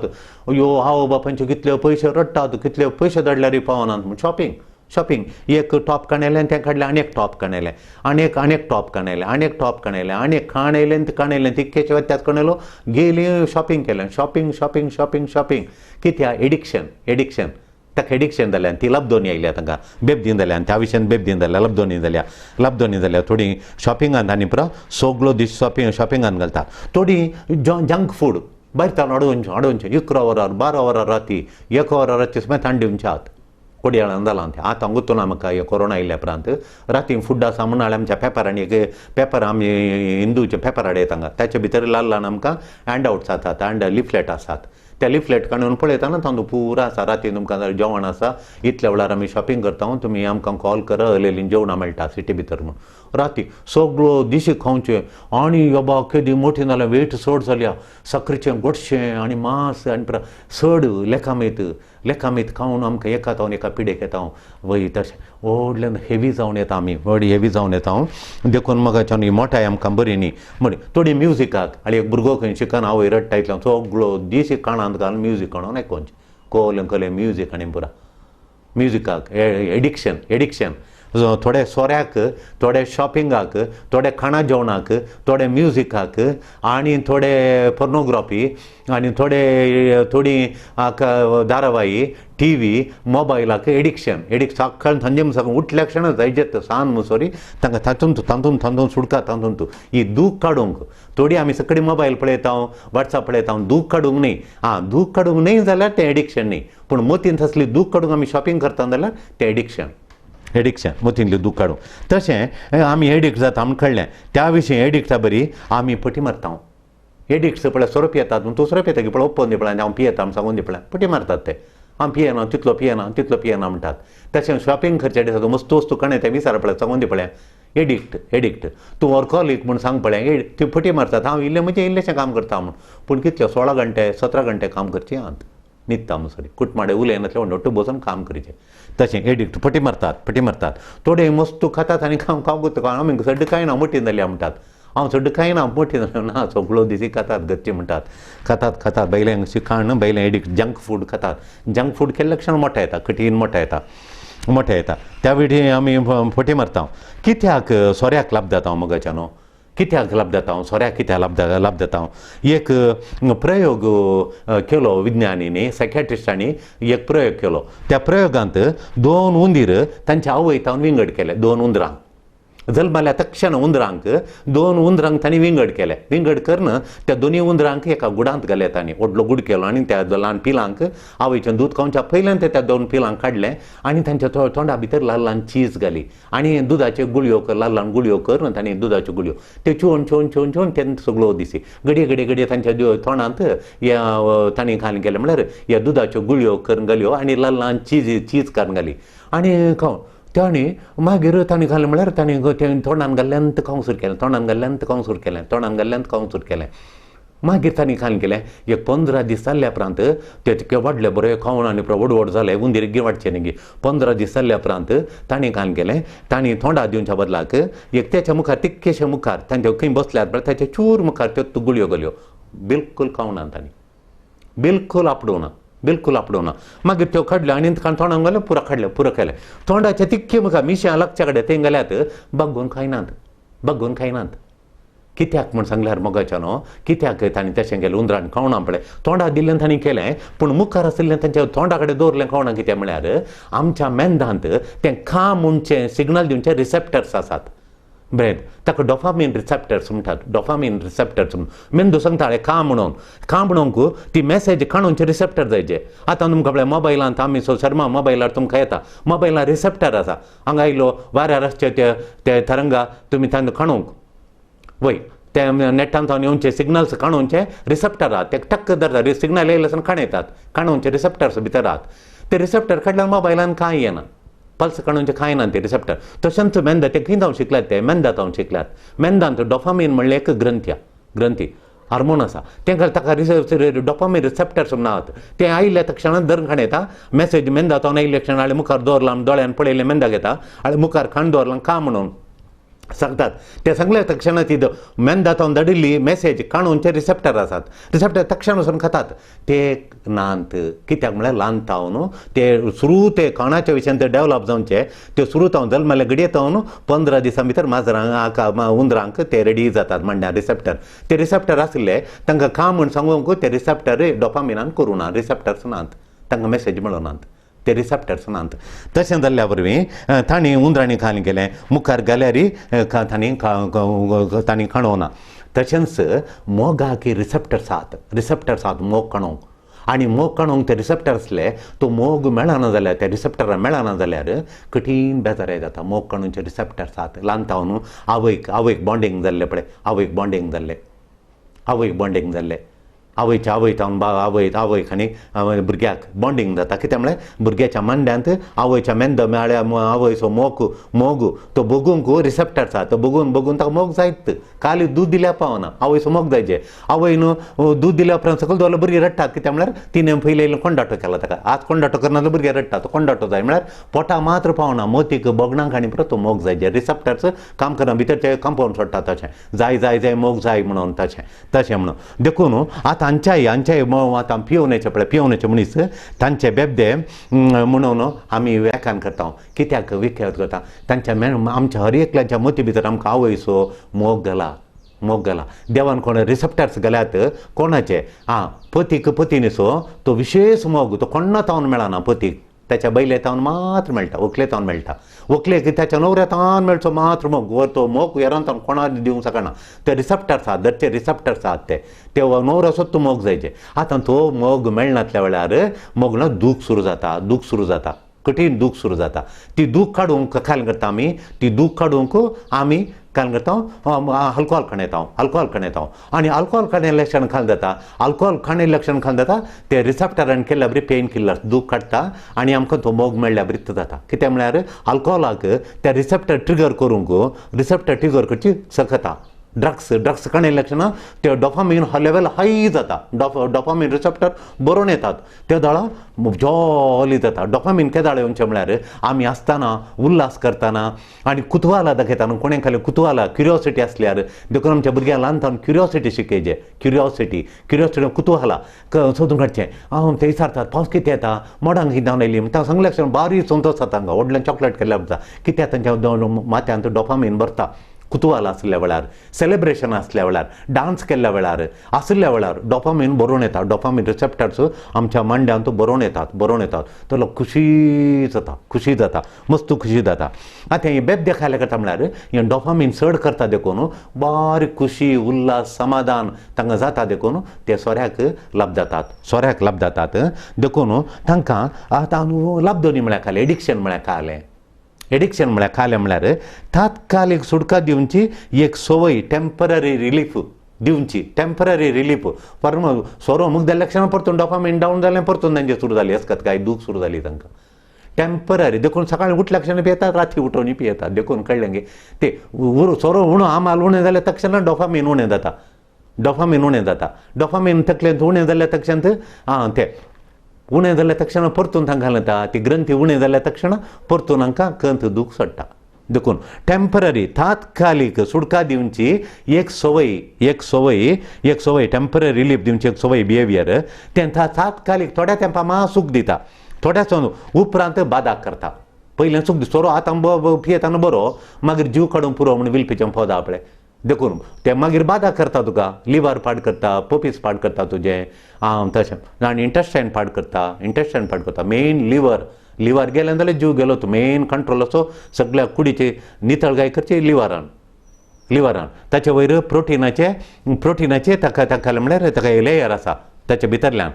ह्यो आवय बापायचे कितले पयशे रडटात कितले पयशे धाडल्यारूय पावनात म्हूण शॉपिंग शॉपिंग एक टॉप काणयलें तें काडलें आनी एक टॉप काणयलें आनी एक आनी एक टॉप काणयलें आनी एक टॉप काणयलें आनी एक खाण येयलें काणयलें तितकेचे त्याच काणयलो गेली शॉपिंग केलें शॉपिंग शॉपिंग शॉपिंग शॉपिंग कित्याक एडिक्शन एडिक्शन ताका एडिक्शन जाल्यान ती लबदोनी आयल्या तांकां बेबदीन जाल्यान त्या विशयान बेबदीन जाल्या लबदोनी जाल्या लबदोनी जाल्या थोडीं शॉपिंगान आनी परत सगळो दीस शॉपिंग शॉपिंगान घालता थोडीं जंक फूड भायर ताण हाडोवचें हाडोवचें 11 वरार 12 वरार राती 1 वरार राती समेत हाडून दिवचें आत कोडयाळान जालां तें आतां गुत्तूना म्हाका हे कोरोना आयल्या उपरांत राती फूड आसा म्हणून आमच्या पेपरांनी एक पेपर आमी हिंदूचे पेपर हाडयता हांगा ताचे भितर ल्हान ल्हान आमकां हँड आवट्स आसात हँड लिफलेट आसात त्या लिफलेट काडून पळयतना तातूंत पुरो आसा राती तुमकां जेवण आसा इतल्या वेळार आमी शॉपिंग करता तुमी आमकां कॉल करा हलेली जेवणां मेळटा सिटी भितर म्हूण राती सगळो दिशी खावचें आनी बाबा केदी मोठी जाल्या वेट चड जाल्या साकरीचें गोडशें आनी मांस आनी चड लेखामीत लेखामीत खावन आमकां एका जावन एका पिडेक येता वय तशें व्हडल्यान हेवी जावन येता आमी व्हड हेवी जावन येता हांव देखून म्हाका ही मोठाय आमकां बरी न्ही म्हण थोडी म्युजिकाक आनी एक भुरगो खंय शिकना आवय रडटा इतल्यान सगळो दीस कानांत घालून म्युजीक काडून आयकोवचें कोलें कोलें म्युजीक आनी पुरा म्युजिकाक एडिक्शन एडिक्शन थोडे सोऱ्याक थोडे शॉपिंगाक थोडे खाणा जेवणाक थोडे म्युजिकाक आनी थोडे पोर्नोग्राफी आनी थोडे थोडी धारावाही टी व्ही मोबायलाक एडिक्शन एडिक्ट सकाळ सांजे सकाळ उठल्या क्षणाच जायजेत सान मुसोरी तांकां तातूंत तातूंत तातूंत सुटका तातूंत ही दूख काडूंक थोडी आमी सगळी मोबायल पळयता वॉट्सएप पळयता दूख काडूंक न्ही आं दूख काडूंक न्ही जाल्यार तें एडिक्शन न्ही पूण मतींत आसली दूख काडूंक आमी शॉपिंग करता जाल्यार तें एडिक्शन एडिक्शन मतींतली दूख काडूंक तशें आमी एडिक्ट जाता म्हूण कळ्ळें त्या विशीं एडिक्टा बरी आमी पटी मारता एडिक्ट्स पळय सोरो पियेतात तूं सोरो पियेता की पळय ओप्पोन दी पळय हांव पियेता म्हूण सांगून दी पळय पटी मारतात ते हांव पियेना, तितलो पियेना, तितलो पियेना म्हणटात. तशें शॉपिंग करचे दिसा तूं मस्त वस्तू काणय तें विचार पळय, सांगून दी पळय, एडिक्ट एडिक्ट तूं वर्कॉलीक म्हूण सांग पळय, ती फटी मारतात, हांव इल्लें म्हणजे इल्लेशें काम करता म्हूण, पूण कितले 16 घंटे 17 घंटे काम करचें आंत न्हिदता म्हणसर कुटमाडे उलयनासले म्हणून बसून काम करचें. तशें एडिक्ट फटी मारतात, फटी मारतात. थोडे मस्त खातात आनी खावंक खावंक आमी सड्ड कांय ना मोटी जाल्या म्हणटात, हांव सड्ड कांय ना मोटी जाल्या ना, सगळो दिसी खातात घरचे म्हणटात, खातात खातात बैल्यांक शिकाण बैलें एडिक्ट जंक फूड खातात. जंक फूड केल्ल्या क्षण मोठो येता, कठीण मोठो येता, मोठे येता. त्या वेळी आमी फटी मारता. कित्याक सोऱ्याक लाभ जाता मगाच्यानो, कित्याक लाभ जाता सोऱ्याक, कित्याक लाभ लाभ जाता? एक प्रयोग केलो विज्ञानींनी, सायकॅट्रिस्टांनी एक प्रयोग केलो. त्या प्रयोगांत 2 उंदीर तांच्या आवय तावन विंगड केले. 2 उंदरांक जल्मल्या तक्षण उंदरांक, 2 उंदरांक तांणी विंगड केले. विंगड करून त्या दोनूय उंदरांक एका गुडांत घाले तांणी, व्हडलो गुड केलो आनी त्या ल्हान पिलांक आवयचें दूद खावच्या पयल्यान ते त्या 2 पिलांक काडलें आनी तांच्या तोंडा भितर ल्हान ल्हान चीज घाली आनी दुदाच्यो गुळयो कर, ल्हान ल्हान गुळयो करून तांणी दुदाच्यो गुळयो त्यो चिवन चिवन चिवन चिवन तेन्ना सगळो दिसी घडये घडये घडये तांच्या तोंडांत ह्या तांणी घालून गेले म्हळ्यार ह्या दुदाच्यो गुळयो करून घाल्यो आनी ल्हान ल्हान चीज चीज करून घाली आनी खावन तांणी मागीर तांणी घालें म्हळ्यार तांणी तें तोंडान घाल्ल्यान खावंक सुरू केलें, तोंडान घाल्ल्यान खावंक सुरू केलें, तोंडान घाल्ल्यान खावंक सुरू केलें. मागीर तांणी खावन केलें एक 15 दीस जाल्ल्या उपरांत ते तितके वाडले बरे खावन आनी व्हड व्हड जाले, उंदीर गी वाडचे न्ही. 15 दीस जाल्ल्या उपरांत तांणी खावन केलें, तांणी तोंडा दिवच्या बदलाक एक तेच्या मुखार तितकेशे मुखार तांच्या खंय बसल्यात पळय ताच्या चूर मुखार त्यो गुळयो घाल्यो. बिलकूल खावना तांणी, बिलकूल आपडोना, बिलकूल आपडोना. मागीर त्यो काडल्यो आनी तोंडान घाल्यो, पुरो काडल्यो, पुरो केलें. तोंडाच्या तितके मुखार मिशयां लागच्या कडेन थंय घाल्यात, बागोवन खायनात, बागोवन खायनात. कित्याक म्हूण सांगल्यार मोगाच्या न्हू, कित्याक तांणी तशें केलें? उंदरान खावना पळय तोंडा दिल्लें तांणी केलें, पूण मुखार आशिल्लें तांच्या तोंडा कडेन दवरलें खावना. कित्याक म्हळ्यार आमच्या मेंदांत तें खा म्हणचें सिग्नल दिवचे रिसेप्टर्स आसात ब्रेन, ताका डोफामीन रिसेप्टर्स म्हणटात, डोफामीन रिसेप्टर्स. मेंदू सांगता खा म्हणून, खा म्हणूंक ती मॅसेज काणूनचे रिसेप्टर जायचे. आतां तुमकां पळय मोबायलांत आमी शर्मा मोबायलार तुमकां येता, मोबायलार रिसेप्टर आसा, हांगा आयलो वाऱ्यार आसचे ते ते तरंगा तुमी तांकां काणूंक वय, ते नेटान जावन येवचे सिग्नल्स काणूनचे रिसेप्टर आहात, ते टक्क धरता, सिग्नल येयले आसून काणयतात, काणूनचे रिसेप्टर्स भितर आहात. ते रिसेप्टर काडल्यार मोबायलान कांय येना, पल्स काडून कांय ना ते रिसेप्टर. तशेंच मेंदा ते खंय जावन शिकल्यात, ते मेंदात जावन शिकल्यात. मेंदांत डोफामीन म्हणलें एक ग्रंथी, ग्रंथी हार्मोन आसा, तें ताका डोपामीन रिसेप्टर्स म्हूण आहात, ते आयिल्ल्या क्षणांत धरून खाण येता, मॅसेज मेंदात जावन आयिल्ल्या क्षणां हाडले मुखार दवरलां, दोळ्यान पळयलें मेंदाक येता, हाडले मुखार खाण दवरलां खा म्हणून सांगतात. ते सांगल्या तक्षणां ती मेंदात जावन धाडिल्ली मॅसेज काणूनचे रिसेप्टर आसात, रिसेप्टर तक्षण वचून खातात ते नात. कित्याक म्हळ्यार ल्हान तावन ते सुरू ते खाणाच्या विशयान ते डेवलप जावचे, ते सुरू तावन जल्मले घडये तावन 15 दिसां भितर माजरांक उंदरांक ते रेडी जातात म्हणल्यार रिसेप्टर. ते रिसेप्टर आशिल्ले तांकां खा म्हूण सांगूंक ते रिसेप्टर डोपामिनान करूं ना, रिसेप्टर्स नात, तांकां मॅसेज मेळनात, ते रिसेप्टर्स नात. तशें जाल्ल्या वरवीं तांणी उंदरांनी खावन केलें, मुखार घाल्यार तांणी तांणी खाणोना. तशेंच मोगाक रिसेप्टर्स आहात, रिसेप्टर्स आहात मोग काणूंक, आनी मोग काणूंक ते रिसेप्टर आसले तो मोग मेळना जाल्यार, त्या रिसेप्टरां मेळना जाल्यार कठीण बेजाराय जाता. मोग काणूंचे रिसेप्टर्स आहात ल्हान तावन आवयक, आवयक बॉन्डींग जाल्लें पळय, आवयक बॉन्डींग जाल्लें, आवयक बॉन्डींग जाल्लें, आवयच्या आवय तावन आवय आवयक आनी भुरग्याक बॉन्डींग जाता. कित्याक म्हळ्यार भुरग्याच्या मांड्यांत आवयच्या मेंद मेळ्ळ्या आवयचो मोग मोग तो बगूंक रिसेप्टर्स आहा, तो बगून बगून ताका मोग जायत. काली दूद दिल्यार पावना, आवयचो मोग जायचे. आवयन दूद दिल्या उपरांत सकयल दवरल्यार भुरगीं रडटात. कित्याक म्हळ्यार तिणें पयलीं येयलें कोंडाटो केला ताका, आज कोंडाटो करना जाल्यार भुरगें रडटा, तो कोंडाटो जाय म्हळ्यार पोटा मात्र पावना, मोतीक बोगणांक आनी परत तो मोग जायचे. रिसेप्टर्स काम करना, भितरचे कंपाउंड सोडटा तशें जाय जाय जाय मोग जाय म्हणून तशें तशें म्हणून. देखून आतां हांच्याय हांच्याय आतां पिवण्याचे पळय, पिवण्याचे मनीस तांचे बेबदे म्हणून आमी व्याख्यान करता. कित्याक व्याख्यान करता? तांच्या आमच्या हर एकल्याच्या मती भितर आमकां आवयचो मोग घाला, मोग घाला देवान. कोण रिसेप्टर्स घाल्यात कोणाचे? आं, पतीक पतीनीचो तो विशेश मोग तो कोण्णा तावन मेळना, पतीक त्याच्या बैले तावन मात्र मेळटा, व्हंकले तावन मेळटा, व्हंकलेक त्याच्या नवऱ्या तावन मेळचो मात्र मोग, वर तो मोग हेरान तावन कोणाक दिवंक शकना. ते रिसेप्टर्स आहात, धरचे रिसेप्टर्स आहात ते, ते नवऱ्याचो तो मोग जायचे. आतां तो मोग मेळनासल्या वेळार मोग ना दूख सुरू जाता, दूख सुरू जाता. कठीण दूख सुरू जाता. ती दूख काडूंक खाल करता आमी, ती दूख काडूंक आमी काल करता अल्कोहोल खाणयता, अल्कोहोल खाणयता. आनी अल्कोहोल खाणें लक्षण खाल जाता, अल्कोहोल खाणें लक्षण खाल जाता ते रिसेप्टरान केल्ल्या बरी पेन किलर्स दूख काडटा आनी आमकां तो मोग मेळ्ळ्या बरी जाता. कितें म्हळ्यार अल्कोहोलाक ते रिसेप्टर ट्रिगर करूंक, रिसेप्टर ट्रिगर करची शकता. ड्रग्स ड्रग्स खाणें लक्षणां ते डोपामीन लेवल हाय जाता, डोपामीन रिसेप्टर बरोवन येतात, ते दोळा जॉली जाता. डोपामीन केदाळ येवचें म्हळ्यार आमी आसतना उल्हास करतना आनी कुतवाला दाखयतना, कोणें खाली कुतवाला क्युरियोसिटी आसल्यार. देखून आमच्या भुरग्यांक ल्हानतान क्युरियोसिटी शिकयचे, क्युरियोसिटी क्युरियोसिटी कुतवाला सोदून काडचें. हांव ते विचारतात पावस कितें येता, मोडांक कितें धांवन येयली म्हणटा, सांगले लक्षण बारीक संतोश जाता हांगा व्हडल्यान चॉकलेट केल्यार जाता. कित्याक तांच्या माथ्यांत डोपामीन भरता. कुतुवाल आसल्या वेळार, सेलिब्रेशन आसल्या वेळार, डान्स केल्ल्या वेळार आसल्या वेळार डोपामीन बरोवन येता. डोपामीन रिसेप्टर्स आमच्या मांड्यांत बरोवन येतात, बरोवन येतात. तो लोक खुशी जाता, खुशी जाता, मस्त खुशी जाता. आतां हें बेबदे खायल्या करता म्हळ्यार हें डोपामीन चड करता, देखून बारीक खुशी उल्हास समाधान तांकां जाता, देखून ते सोऱ्याक लाभ जातात, सोऱ्याक लाभ जातात. देखून तांकां आतां लाभदोनी म्हळ्यार खालें, एडिक्शन म्हळ्यार खालें. एडिक्शन म्हळ्यार खालें म्हळ्यार तात्कालीक सुटका दिवची एक संवय, टेंपररी रिलीफ दिवची, टेंपररी रिलीफ. पर सोरो मुख जाल्ल्या क्षणां परतून डोपामीन डावन जालें, परतून तांचें सुरू जाली असकत काय दूख सुरू जाली तांकां टेंपररी. देखून सकाळीं उठल्या क्षणां पियेतात, राती उठोवन पियेतात. देखून कळ्ळें गे ते सोरो उणो आमाल उणें जाल्यार तक्षणा डोपामीन उणें जाता, डोपामीन उणें जाता. डोपामीन तकलेंत उणें जाल्या तक्षणांत आं तें उणें जाल्या तक्षणा परतून तांकां घालता, ती ग्रंथी उणें जाल्या तक्षणा परतून हांकां कंत दूख सोडटा. देखून टेंपररी तात्कालीक सुटका दिवची एक संवय, एक संवय, एक संवय, टेंपररी रिलीफ दिवची एक संवय बिहेवियर. तें तात्कालीक थोड्या तेंपा मा सूख दिता, थोड्याच उपरांत बादाक करता. पयलें सूख सोरो आतां पियेताना बरो, मागीर जीव काडून पुरो म्हूण विलपीचें पोदा आपलें. देखून तें मागीर बादा करता तुका, लिवर पाड करता, पोपीस पाड करता तुजें आं तशें, आनी इंटेस्टायन पाड करता, इंटेस्टायन पाड करता. मेन लिवर, लिवर गेलें जाल्यार जीव गेलो. तूं मेन कंट्रोल असो सगळ्या कुडीची नितळगाय करची लिवरान, लिवरान. ताचे वयर प्रोटिनाचे, प्रोटिनाचे ताका ताका म्हळ्यार ताका लेयर आसा ताच्या भितरल्यान,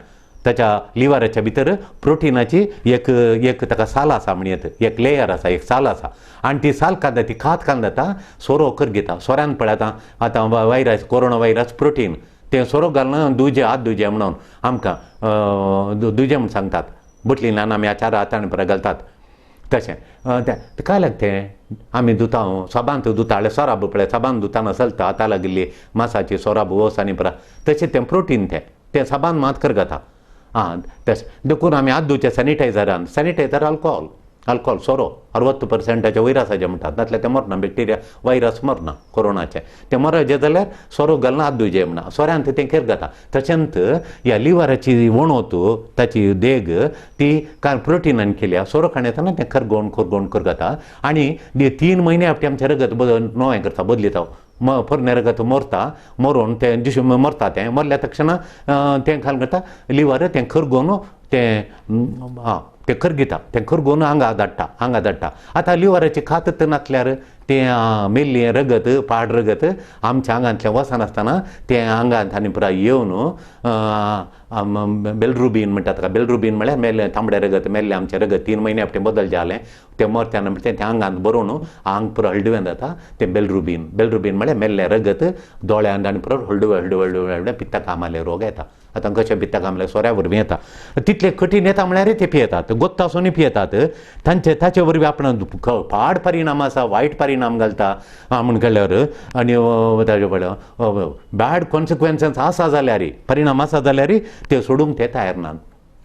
ताच्या लिवराच्या भितर प्रोटिनाची एक एक ताका साल आसा म्हणयेत, एक लेयर आसा, एक साल आसा. आनी ती साल कांदा ती खात कांदा सोरो कर घेता. सोऱ्यान पळय आतां आतां व्हायरस, कोरोना व्हायरस प्रोटीन तें सोरो घालून दुजे हात दुजे म्हणून आमकां दुजे म्हूण सांगतात. बोटलीन आमी आचार हातान परत घालतात तशें तें काय लागता तें आमी दुता साबांत दुता सोराब पळय साबान दुताना चलता हाता लागिल्ली मासाची सोराब वस आनी परत तशें तें प्रोटीन तें तें साबान मात करगता आं तशें. देखून आमी हात धुवचे सॅनिटायझरान, सॅनिटायझर अल्कोहोल, अल्कोहोल सोरो 60% वयर आसा जें म्हणटात, नातल्यार तें मरना, बॅक्टिरिया व्हायरस मरना कोरोनाचें, तें मरजें जाल्यार सोरो घालना हात धुवचे म्हणा, सोऱ्यान तें करगता. तशेंच ह्या लिवराची वणत ताची देग ती कांय प्रोटिनान केल्या, सोरो खाण येतना तें करगोवन करगोवन करगता. आनी 3 म्हयने आपटे आमचें रगत नवें करता, बदलिता, पोरणें रगत मरता, मरोन तें दिसून मरता, तें मरल्या तक्षणा तें खाल करता लिवर तें करगोवन तें आं तें करगिता, तें करगोवन हांगा धाडटा, हांगा धाडटा. आतां लिवराची खात नासल्यार तें मेल्लें रगत पाड रगत आमच्या आंगांतलें वचनासतना तें आंगांत आनी पुराय येवन बेलरुबीन म्हणटा ताका, बेलरुबीन म्हळ्यार मेल्लें तांबडें रगत, मेल्लें आमचें रगत 3 म्हयने आपटें बदल जालें तें मरतना तें आंगांत बरोवन आंग पुरो हळडुवें जाता तें बेलरुबीन, बेलरुबीन म्हळ्यार मेल्लें रगत दोळ्यांत आनी पुरो हळडुवें हळडुवें हळडुवें हळडुवें पित्ता कामाले रोग येता. आतां कशें पित्ता कामले सोऱ्या वरवीं येता, तितले कठीण येता म्हळ्यार ते पियेतात, गोत्त आसूनय पियेतात. तांचे ताचे वरवीं आपण पाड परिणाम आसा, वायट परिणाम घालता म्हूण कळ्ळ्यार आनी ताजे पळय बॅड कॉन्सिक्वन्सीस आसा जाल्यार, परिणाम आसा जाल्यार ते सोडूंक ते तयार नात.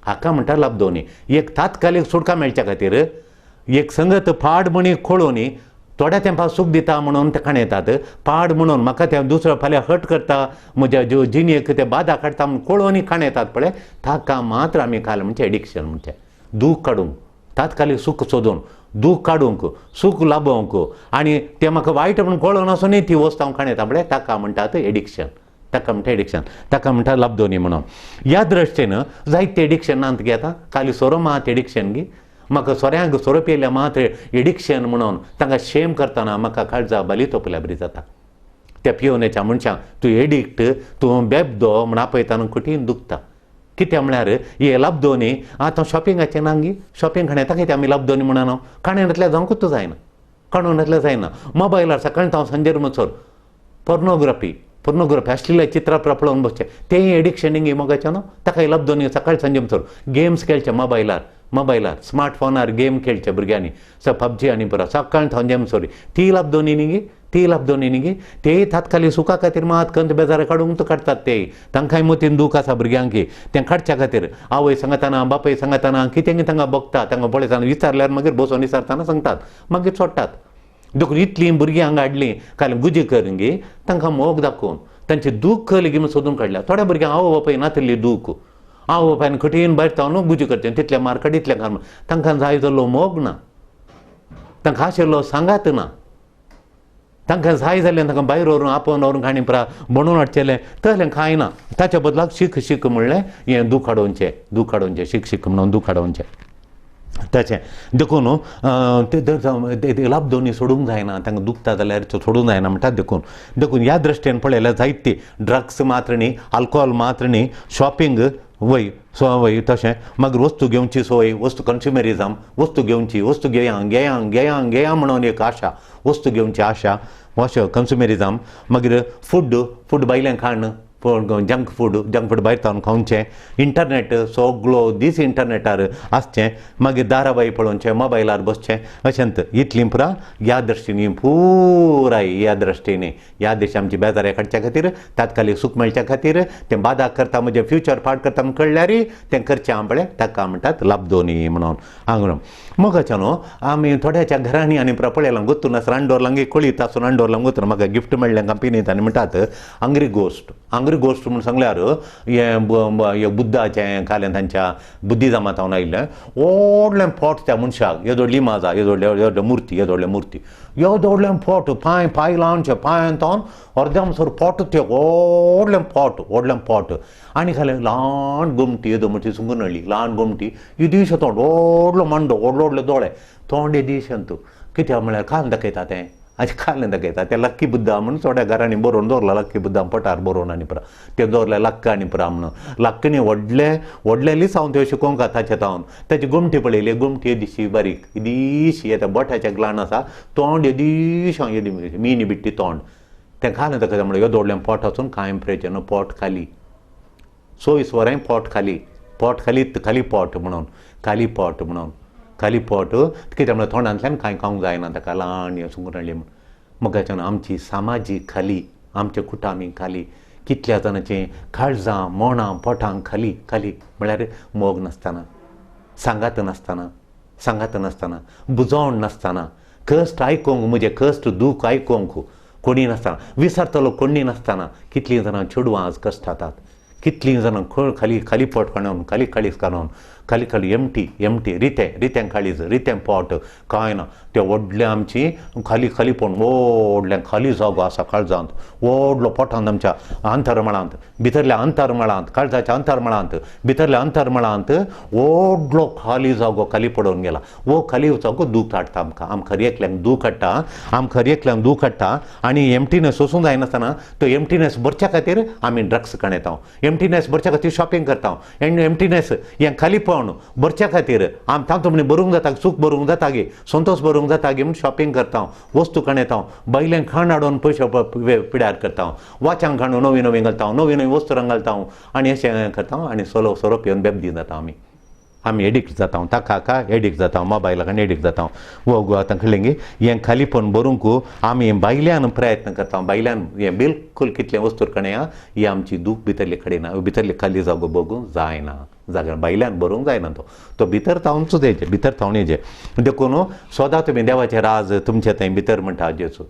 हाका म्हणटा लाबदोनी एक तात्कालीक सुटका मेळच्या खातीर एक संगत पाड म्हणी खोळोनी थोड्या तेंपा सूख दिता म्हणून ते खाणेतात, पाड म्हणून म्हाका तें दुसरो फाल्यां हट करता, म्हज्या ज्यो जिणेक ते बादा काडटा म्हणून कोळोनी खाणेतात पळय, ताका मात्र आमी खाल म्हणजे एडिक्शन म्हणचे दूख काडूंक, तात्कालीक सूख सोदून दूख काडूंक, सूख लाबोवंक आनी तें म्हाका वायट म्हणून कळोन आसूनय ती वस्त हांव खाणेता पळय, ताका म्हणटात एडिक्शन, ताका म्हणटा एडिक्शन, ताका म्हणटा लाबदोनी म्हणून. ह्या दृश्टीन जायते एडिक्शन नात गे आतां, खाली सोरो मात एडिक्शन गी, म्हाका सोऱ्यांक सोरो पियेल्या मात एडिक्शन म्हणून तांकां शेम करतना म्हाका काळजा बाली तोपल्या बरी जाता. त्या पियोवण्याच्या मनशांक तूं एडिक्ट, तूं बेबदो म्हण आपयतना कठीण दुखता. कित्याक म्हळ्यार हे लाबदोनी आतां शॉपिंगाचें नांगी शॉपिंग खाण्याता कितें आमी लाबदोनी म्हणना काणयनातल्यार जावंकूच जायना काणूनातल्यार जायना मोबायलार सकाळीं हांव सांजेर म्हणसर पोर्नोग्राफी पोर्नोग्राफी आसलेले चित्रां पळोवन बसचें तें एडिक्शन हिंगी मोगाचें न्हू ताका लाबदोनी सकाळी सांजे म्हणसर गेम्स खेळचे मोबायलार मोबायलार स्मार्टफोनार गेम खेळचे भुरग्यांनी स पबजी आनी पुरो सकाळी सांजे म्हणसर ती लाबदोनी न्ही ती लाबदोनी न्ही ते तात्कालीक सुखा खातीर मात कंत बेजार काडूंक काडटात ते तांकांय मतीन दूख आसा भुरग्यांक तें काडच्या खातीर आवय सांगतना बापूय सांगतना कितें तांकां बगता तांकां पळयतना विचारल्यार मागीर बसोन विचारतना सांगतात मागीर सोडटात. देखून इतलीं भुरगीं हांगा हाडलीं काल गुजी कर गे तांकां मोग दाखोवन तांचे दूख लेगीत सोदून काडल्या. थोड्या भुरग्यांक आवय बापूय नातिल्ली दूख आवय बापायन कठीण भायर जावन गुजी करचें तितलें मार काड इतलें काम तांकां जाय जाल्लो मोग ना तांकां आशिल्लो सांगात ना तांकां जाय जाल्यार तांकां भायर व्हरून आपोवन व्हरून काणी परा म्हणून हाडचेलें तसलें कांय ना. ताच्या बदलाक शीक शीक म्हणलें हें दूख हाडोवचें दूख हाडोवचें शीक शीक म्हणून दूख हाडोवचें ताचें. देखून ते लाबदोनी सोडूंक जायना तांकां दुखता जाल्यार सोडूंक जायना म्हणटात. देखून देखून ह्या दृश्टीन पळयल्यार जायती ड्रग्स मात्र न्ही आल्कोहोल मात्र न्ही शॉपिंग वय सो वय तशें मागीर वस्तू घेवची सोय वस्तू कन्स्युमरिजम वस्तू घेवची वस्तू घेया घेया घेया घेया म्हणून एक आशा वस्तू घेवची आशा अशें कन्स्युमरिजम. मागीर फूड फूड भायलें खाण जंक फूड जंक फूड भायर तावन खावचें इंटरनेट सगलो दीस इंटरनेटार आसचें मागीर दाराबाई पळोवचें मोबायलार बसचें अशेंत इतलीं पुरा ह्या दृश्टीन पुराय ह्या दृश्टीन ह्या देश आमची बेजाऱ्या काडच्या खातीर तात्कालीक सूख मेळच्या खातीर तें बादा करता म्हजें फ्युचर पाड करता म्हण कळ्ळ्यार तें करचें आंबळे ताका म्हणटात लाबदोनी म्हणून हांगा. मोगाचें न्हू आमी थोड्याच्या घरांनी आनी पळयलां गोत्तून आसा रांडोर कोळीत आसून रांडोर गोतून म्हाका गिफ्ट मेळ्ळें कंपनीत आनी म्हणटात आंग्री गोश्ट आंग्री गोश्ट म्हूण सांगल्यार हें बुद्धाचें कालें तांच्या बुद्धिजमात हांव आयिल्लें व्हडलें पोट त्या मनशाक येदो लिमाजा येदो व्हडली मुर्ती येदो व्हडली मुर्ती येदो व्हडलें पोट पांय पांय ल्हानशें पांयान तावन अर्द्या म्हणसर पोट तें व्हडलें पोट व्हडलें पोट आनी खालें ल्हान गोमटी येदो म्हणटी सुंगनळी ल्हान गोमटी येदीशें तोंड व्हडलो मांडो व्हडलो व्हडले दोळे तोंड येदीशें तूं कित्याक म्हळ्यार खाल दाखयता तें अशें खालें दाखयता तें लक्की बुद्धा म्हणून थोड्या घरांनी बरोवन दवरला लक्की बुद्धा पटार बरोवन आनी पुरा तें दवरलें लक्क आनी पुरा म्हणून लक्कणी व्हडलें व्हडलें लिसांव त्यो शिकोवंक ताचें तावन ताची गोमटी पळयली गोमटी येदीशी बारीक येदीशी येता बोटाच्या ग्लान आसा तोंड येदीश येदी मिनी बिट्टी तोंड तें खालें दाखयता म्हणल्यार येदो व्हडलें पोट आसून कांय प्रेचें न्हू पोट खाली 24 वरां पोट खाली पोट खाली खाली पोट म्हणून खाली पोट म्हणून खाली पोट कित्याक म्हळ्यार तोंडांतल्यान कांय खावंक जायना ताका ल्हान हें सुंगराळी म्हूण. मोगाच्यान आमची सामाजीक खाली आमचे कुटामी खाली कितल्या जाणांचें काळजां मोणां पोटां खाली खाली म्हळ्यार मोग नासतना सांगात नासतना सांगात नासतना बुजोवण नासतना कश्ट आयकूंक म्हजें कश्ट दूख आयकूंक कोणी नासतना विसरतलो कोणी नासतना कितलीं जाणां चेडवां आज कश्टातात कितलीं जाणां खळ खाली खाली पोट काडून खाली काळीज काडून खाली खाली एमटी एमटी रितें रितें काळीज रितें पोट कांय ना तें व्हडलें आमची खाली खाली पण व्हडलें खाली जागो आसा काळजांत व्हडलो पोटांत आमच्या अंतरमळांत भितरल्या अंतरमळांत काळजाच्या अंतरमळांत भितरल्या अंतरमळांत व्हडलो खाली जागो खाली पडून गेला. वो खाली जागो दूख हाडटा आमकां आमकां एकल्यांक दूख हाडटा आमकां एकल्यांक दूख हाडटा आनी एमटीनेस सोसूंक जायनासतना तो एमटीनेस भरच्या खातीर आमी ड्रग्स काडटा एमटीनेस भरच्या खातीर शॉपिंग करता एमटीनेस हें खाली पण भरच्या खातीर आम तांतूं म्हण बरोवंक जाता सूख बरोवंक जाता गे संतोश बरोवंक जाता गे म्हूण शॉपिंग करता वस्तू काडटा भायलें खाण हाडून पयशे पिड्यार करता वाच्यांक हाडून नवी नवी घालता नवी नवी वस्तू घालता आनी अशें करता आनी सोलो सोरो पिवन बेबदी जाता आमी आमी एडिक्ट जाता ताका का एडिक्ट जाता मोबायलाक आनी एडिक्ट जाता वो आतां कळ्ळें गे हें खालीपण भरूंक आमी भायल्यान प्रयत्न करता भायल्यान हें बिलकूल कितलें वस्तू कणया ही आमची दूख भितरले कडेन भितरले खाली जागो बगूंक जायना जागा भायल्यान भरूंक जायना तो तो भितर थावनूच येचें भितर थावन येचें. देखून सदां तुमी देवाचें राज तुमचें थंय भितर म्हणटा जेजू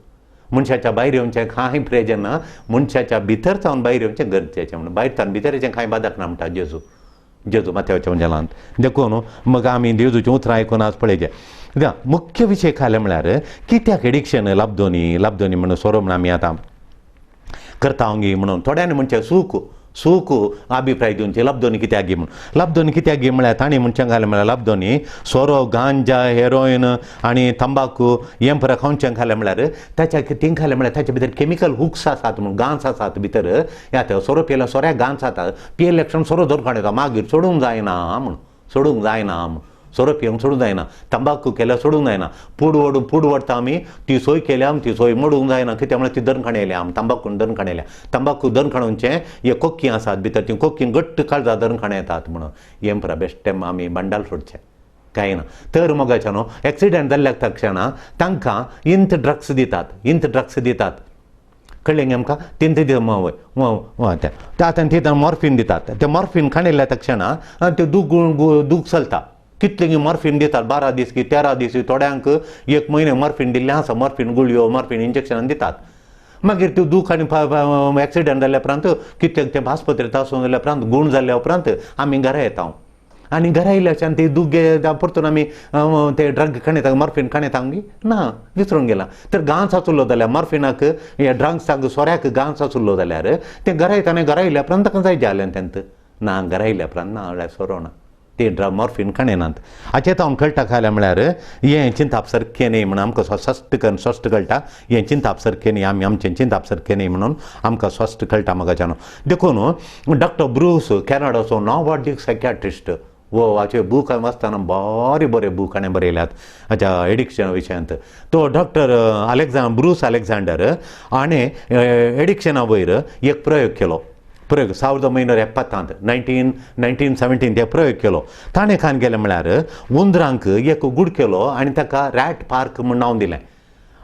मनशाच्या भायर येवचें कांय प्रयोजन ना मनशाच्या भितर थावन भायर येवचें गरजेचें म्हणून भायर थावन भितर येवचें कांय बादक ना म्हणटा जेजू जेजू माथ्याच्या उंजेलांत. देखून मग आमी जेजूचीं उतरां आयकून आज पळयचें मुख्य विशय खाले म्हळ्यार कित्याक एडिक्शन लाबदोनी लाबदोनी म्हणून सोरो म्हणून आमी आतां करता गी म्हणून थोड्यांनी म्हणचें सूख चूक अभिप्राय दिवचे लब्धोनी कित्याक गी म्हूण. लब्धोनी कित्याक गी म्हळ्यार तांणी म्हणचें घालें म्हळ्यार लब्धोनी सोरो, गांजा, हेरोइन आनी तंबाकू हें पुरा खावचें घालें म्हळ्यार ताच्या तीं खालें म्हळ्यार ताच्या भितर केमिकल हुक्स आसात म्हूण, गांच आसात भितर. ह्या सोरो पियेल्यार सोऱ्याक गांच जाता, पियेल्या क्षण सोरो धरून येता, मागीर सोडूंक जायना म्हूण, सोडूंक जायना म्हूण, सोरो पिवंक सोडूंक जायना, तंबाकू केल्यार सोडूंक जायना, पूड ओडून पूड ओडटा आमी, ती सोय केल्या आमी, ती सोय मोडूंक जायना, कित्याक म्हळ्यार ती दनखाण येयल्या आमी, तंबाकून दनखाण येयल्या. तंबाकू दनखाणूचें हे कोक्की आसात भितर, ती कोक्की घट्ट काळजा दनखाण येतात म्हणून हें पुरा बेश्टें आमी बंडाल सोडचें कांय ना. तर मोगाच्या न्हू एक्सिडंट जाल्ल्या तक्षणा तांकां इंत ड्रग्स दितात, इंत ड्रग्स दितात, कळ्ळें आमकां? तीन ते आतां ती मॉर्फिन दितात, ते मॉर्फिन खाणिल्ल्या तक्षणा ते दूख दूख चलता. कितले मॉर्फिन दितात, 12 दीस की 13 दीस, थोड्यांक 1 म्हयने मॉर्फिन दिल्लें आसा, मॉर्फिन गुळयो, मॉर्फिन इंजेक्शनां दितात. मागीर त्यो दूख आनी एक्सिडंट जाल्या उपरांत कितले ते आस्पत्रेंत आसून जाल्या उपरांत गूण जाल्या उपरांत आमी घरा येता आनी घरा येयल्याच्यान ती दूख परतून आमी ते ड्रग खाणयता, मॉर्फिन खाणयता गी ना, विसरून गेला. तर गांच आसलो जाल्यार मॉर्फिनाक ह्या ड्रग्साक सोऱ्याक गांच आसलो जाल्यार ते घरा येता आनी घरा येयल्या उपरांत ताका जाय जालें तेंत ना, घरा येयल्या उपरांत ना जाल्यार सोरो ना, ते ड्रग मॉर्फिन खाणयनात. हाचें हांव कळटा खाल्या म्हळ्यार हें चिंताप सारकें न्ही म्हणून आमकां स्पश्ट करून स्पश्ट कळटा, हें चिंताप सारकें न्ही, आमी आमचें चिंताप सारकें न्ही म्हणून आमकां स्पश्ट कळटा म्हाका. देखून डॉक्टर ब्रूस कॅनडाचो नांवाडीक सायकियाट्रिस्ट वो हाचे बूक हांवें वाचतना बरे बरे बूक हाणें बरयल्यात हाच्या एडिक्शन विशयांत. तो डॉक्टर ब्रूस अलेक्झांडर हाणें एडिक्शना वयर एक प्रयोग केलो, प्रयोग 1970 1917 ते प्रयोग केलो. ताणें कान केलें म्हळ्यार उंदरांक एक गुड केलो आनी ताका रॅट पार्क म्हूण नांव दिलें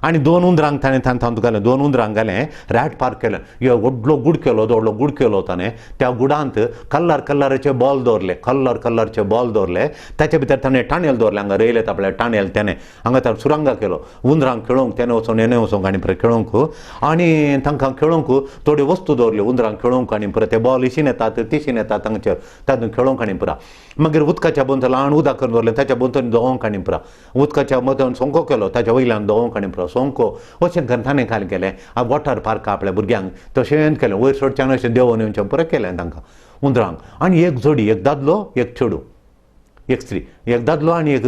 आनी 2 उंदरांक ताणें तातूंत घालें, 2 उंदरांक घालें, रॅट पार्क केलें. व्हडलो गुड केलो, व्हडलो गुड केलो ताणें, त्या गुडांत कलर कलराचे बॉल दवरले, कलर कलरचे बॉल दवरले, ताच्या भितर ताणें टाणेल दवरले, हांगा रयले आपल्या टाणेल तेणें हांगा ताणें सुरंगा केलो, उंदरांक खेळोवंक तेणें वचोन हेणें वचोंक आनी परत खेळोवंक आनी तांकां खेळोवंक थोड्यो वस्तू दवरल्यो उंदरांक खेळोवंक आनी परत ते बॉल इशीन येतात तिशीन येतात तांचेर तातूंत खेळोवंक आनी पुरा. मागीर उदकाच्या भोंवतणी ल्हान उदक करून दवरलें, ताच्या भोंवतणी दोवोंक आनी पुरा, उदकाच्या मदन सोंको केलो, ताच्या वयल्यान दोवोंक आनी पुरा सोंको अशें करून ताणें खाली केलें. वॉटर पार्क आपल्या भुरग्यांक तशेंच केलें, वयर सोडच्यान अशें देंवोन येवचें पुरा केलें तांकां उंदरांक. आनी एक जोडी, एक दादलो एक चेडूं, एक स्त्री, एक दादलो आनी एक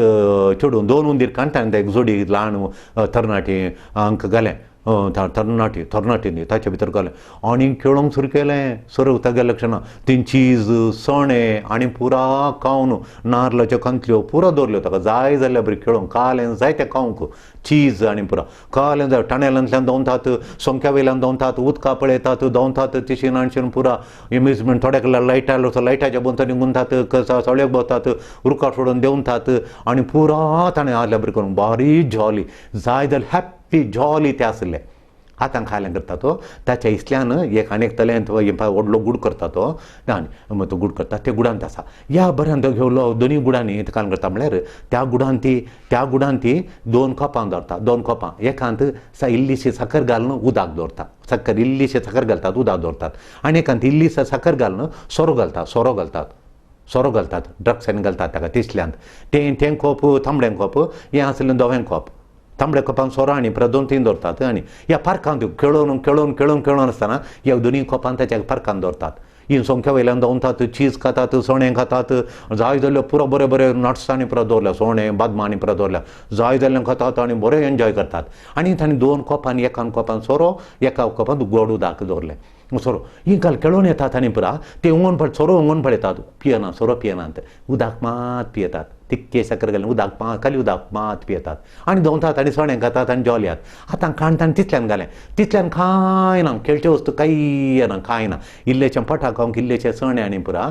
चेडूं, 2 उंदीर काडटा आनी एक जोडी ल्हान तरणाटी हांकां घालें, तरणाटी तरणाटी न्ही ताच्या भितर घालें आनी खेळोंक सुरू केलें. सुरू तागेल्या लक्षणां तीं चीज सणे आनी पुरा खावन नारलाच्यो कंतल्यो पुरा दवरल्यो ताका जाय जाल्यार बरी खेळोंक, कालें जाय तें खावंक चीज आनी पुरा कालें जाय, टाणेलांतल्यान दवंतात, सोंक्या वयल्यान दवंतात, उदकां पळयतात दवंतात, तिशीन आणशीन पुरा एम्युजमेंट. थोड्या कडल्यान लायटा लायटाच्या भोंवतणी गुंतात, सळ्याक भोंवतात, रुखार सोडून देंवतात आनी पुरा ताणें आदल्या बरी करून बारी जॉली जाय जाल्यार हॅप्पी जॉली ते आसले. आतां खायलें करता तो ताच्या इसल्यान एक आनी एक तलेंत व्हडलो गूड करता तो आनी तो गूड करता ते गुडांत आसा. ह्या बऱ्यान तो घेवलो दोनूय गुडांनी काल करता म्हळ्यार त्या गुडांत ती 2 कोपां दवरता, 2 कोपां एकांत इल्लीशी साकर घालून उदक दवरता, साकर इल्लीशी साकर घालतात उदक दवरतात आनी एकांत इल्लीशी साकर घालून सोरो घालतात, सोरो घालतात, सोरो घालतात, ड्रग्सांनी घालतात ताका तिसल्यांत. तें तें कोप तांबडें कोप, हें आसलें धवें कोप, तांबड्या कोपान सोरो आनी परत 2 3 दवरतात आनी ह्या पार्कांत खेळोवन खेळोवन खेळोवन खेळोवन आसतना ह्या दोनूय कोपान ताच्या पार्कांत दवरतात. ही सोंक्या वयल्यान दवरतात, चीज खातात, सोणे खातात, जाय जाल्यार पुरो बरे बरे नट्स आनी परत दवरल्या, सोणे बादमां आनी परत दवरल्या, जाय जाल्यार खातात आनी बरें एन्जॉय करतात. आनी तांणी 2 कोपान, एकान कोपान सोरो, एका कोपान गोड उदक दवरलें सोरो. ही काल खेळोवन येतात आनी पुरा ते उंगून पळ सोरो उंगून पळयतात, पियना सोरो पियनात, उदक मात पियेतात, तिक्के साकर घालून उदक मात खाली उदक मात पियेतात आनी दवरतात आनी सोणे खातात आनी जॉलयात. आतां खाण ताणें तितल्यान घालें, तितल्यान कांय ना, खेळच्यो वस्तू कांय ना, कांय ना, इल्लेचें पटा खावंक इल्लेचें सणे आनी पुरा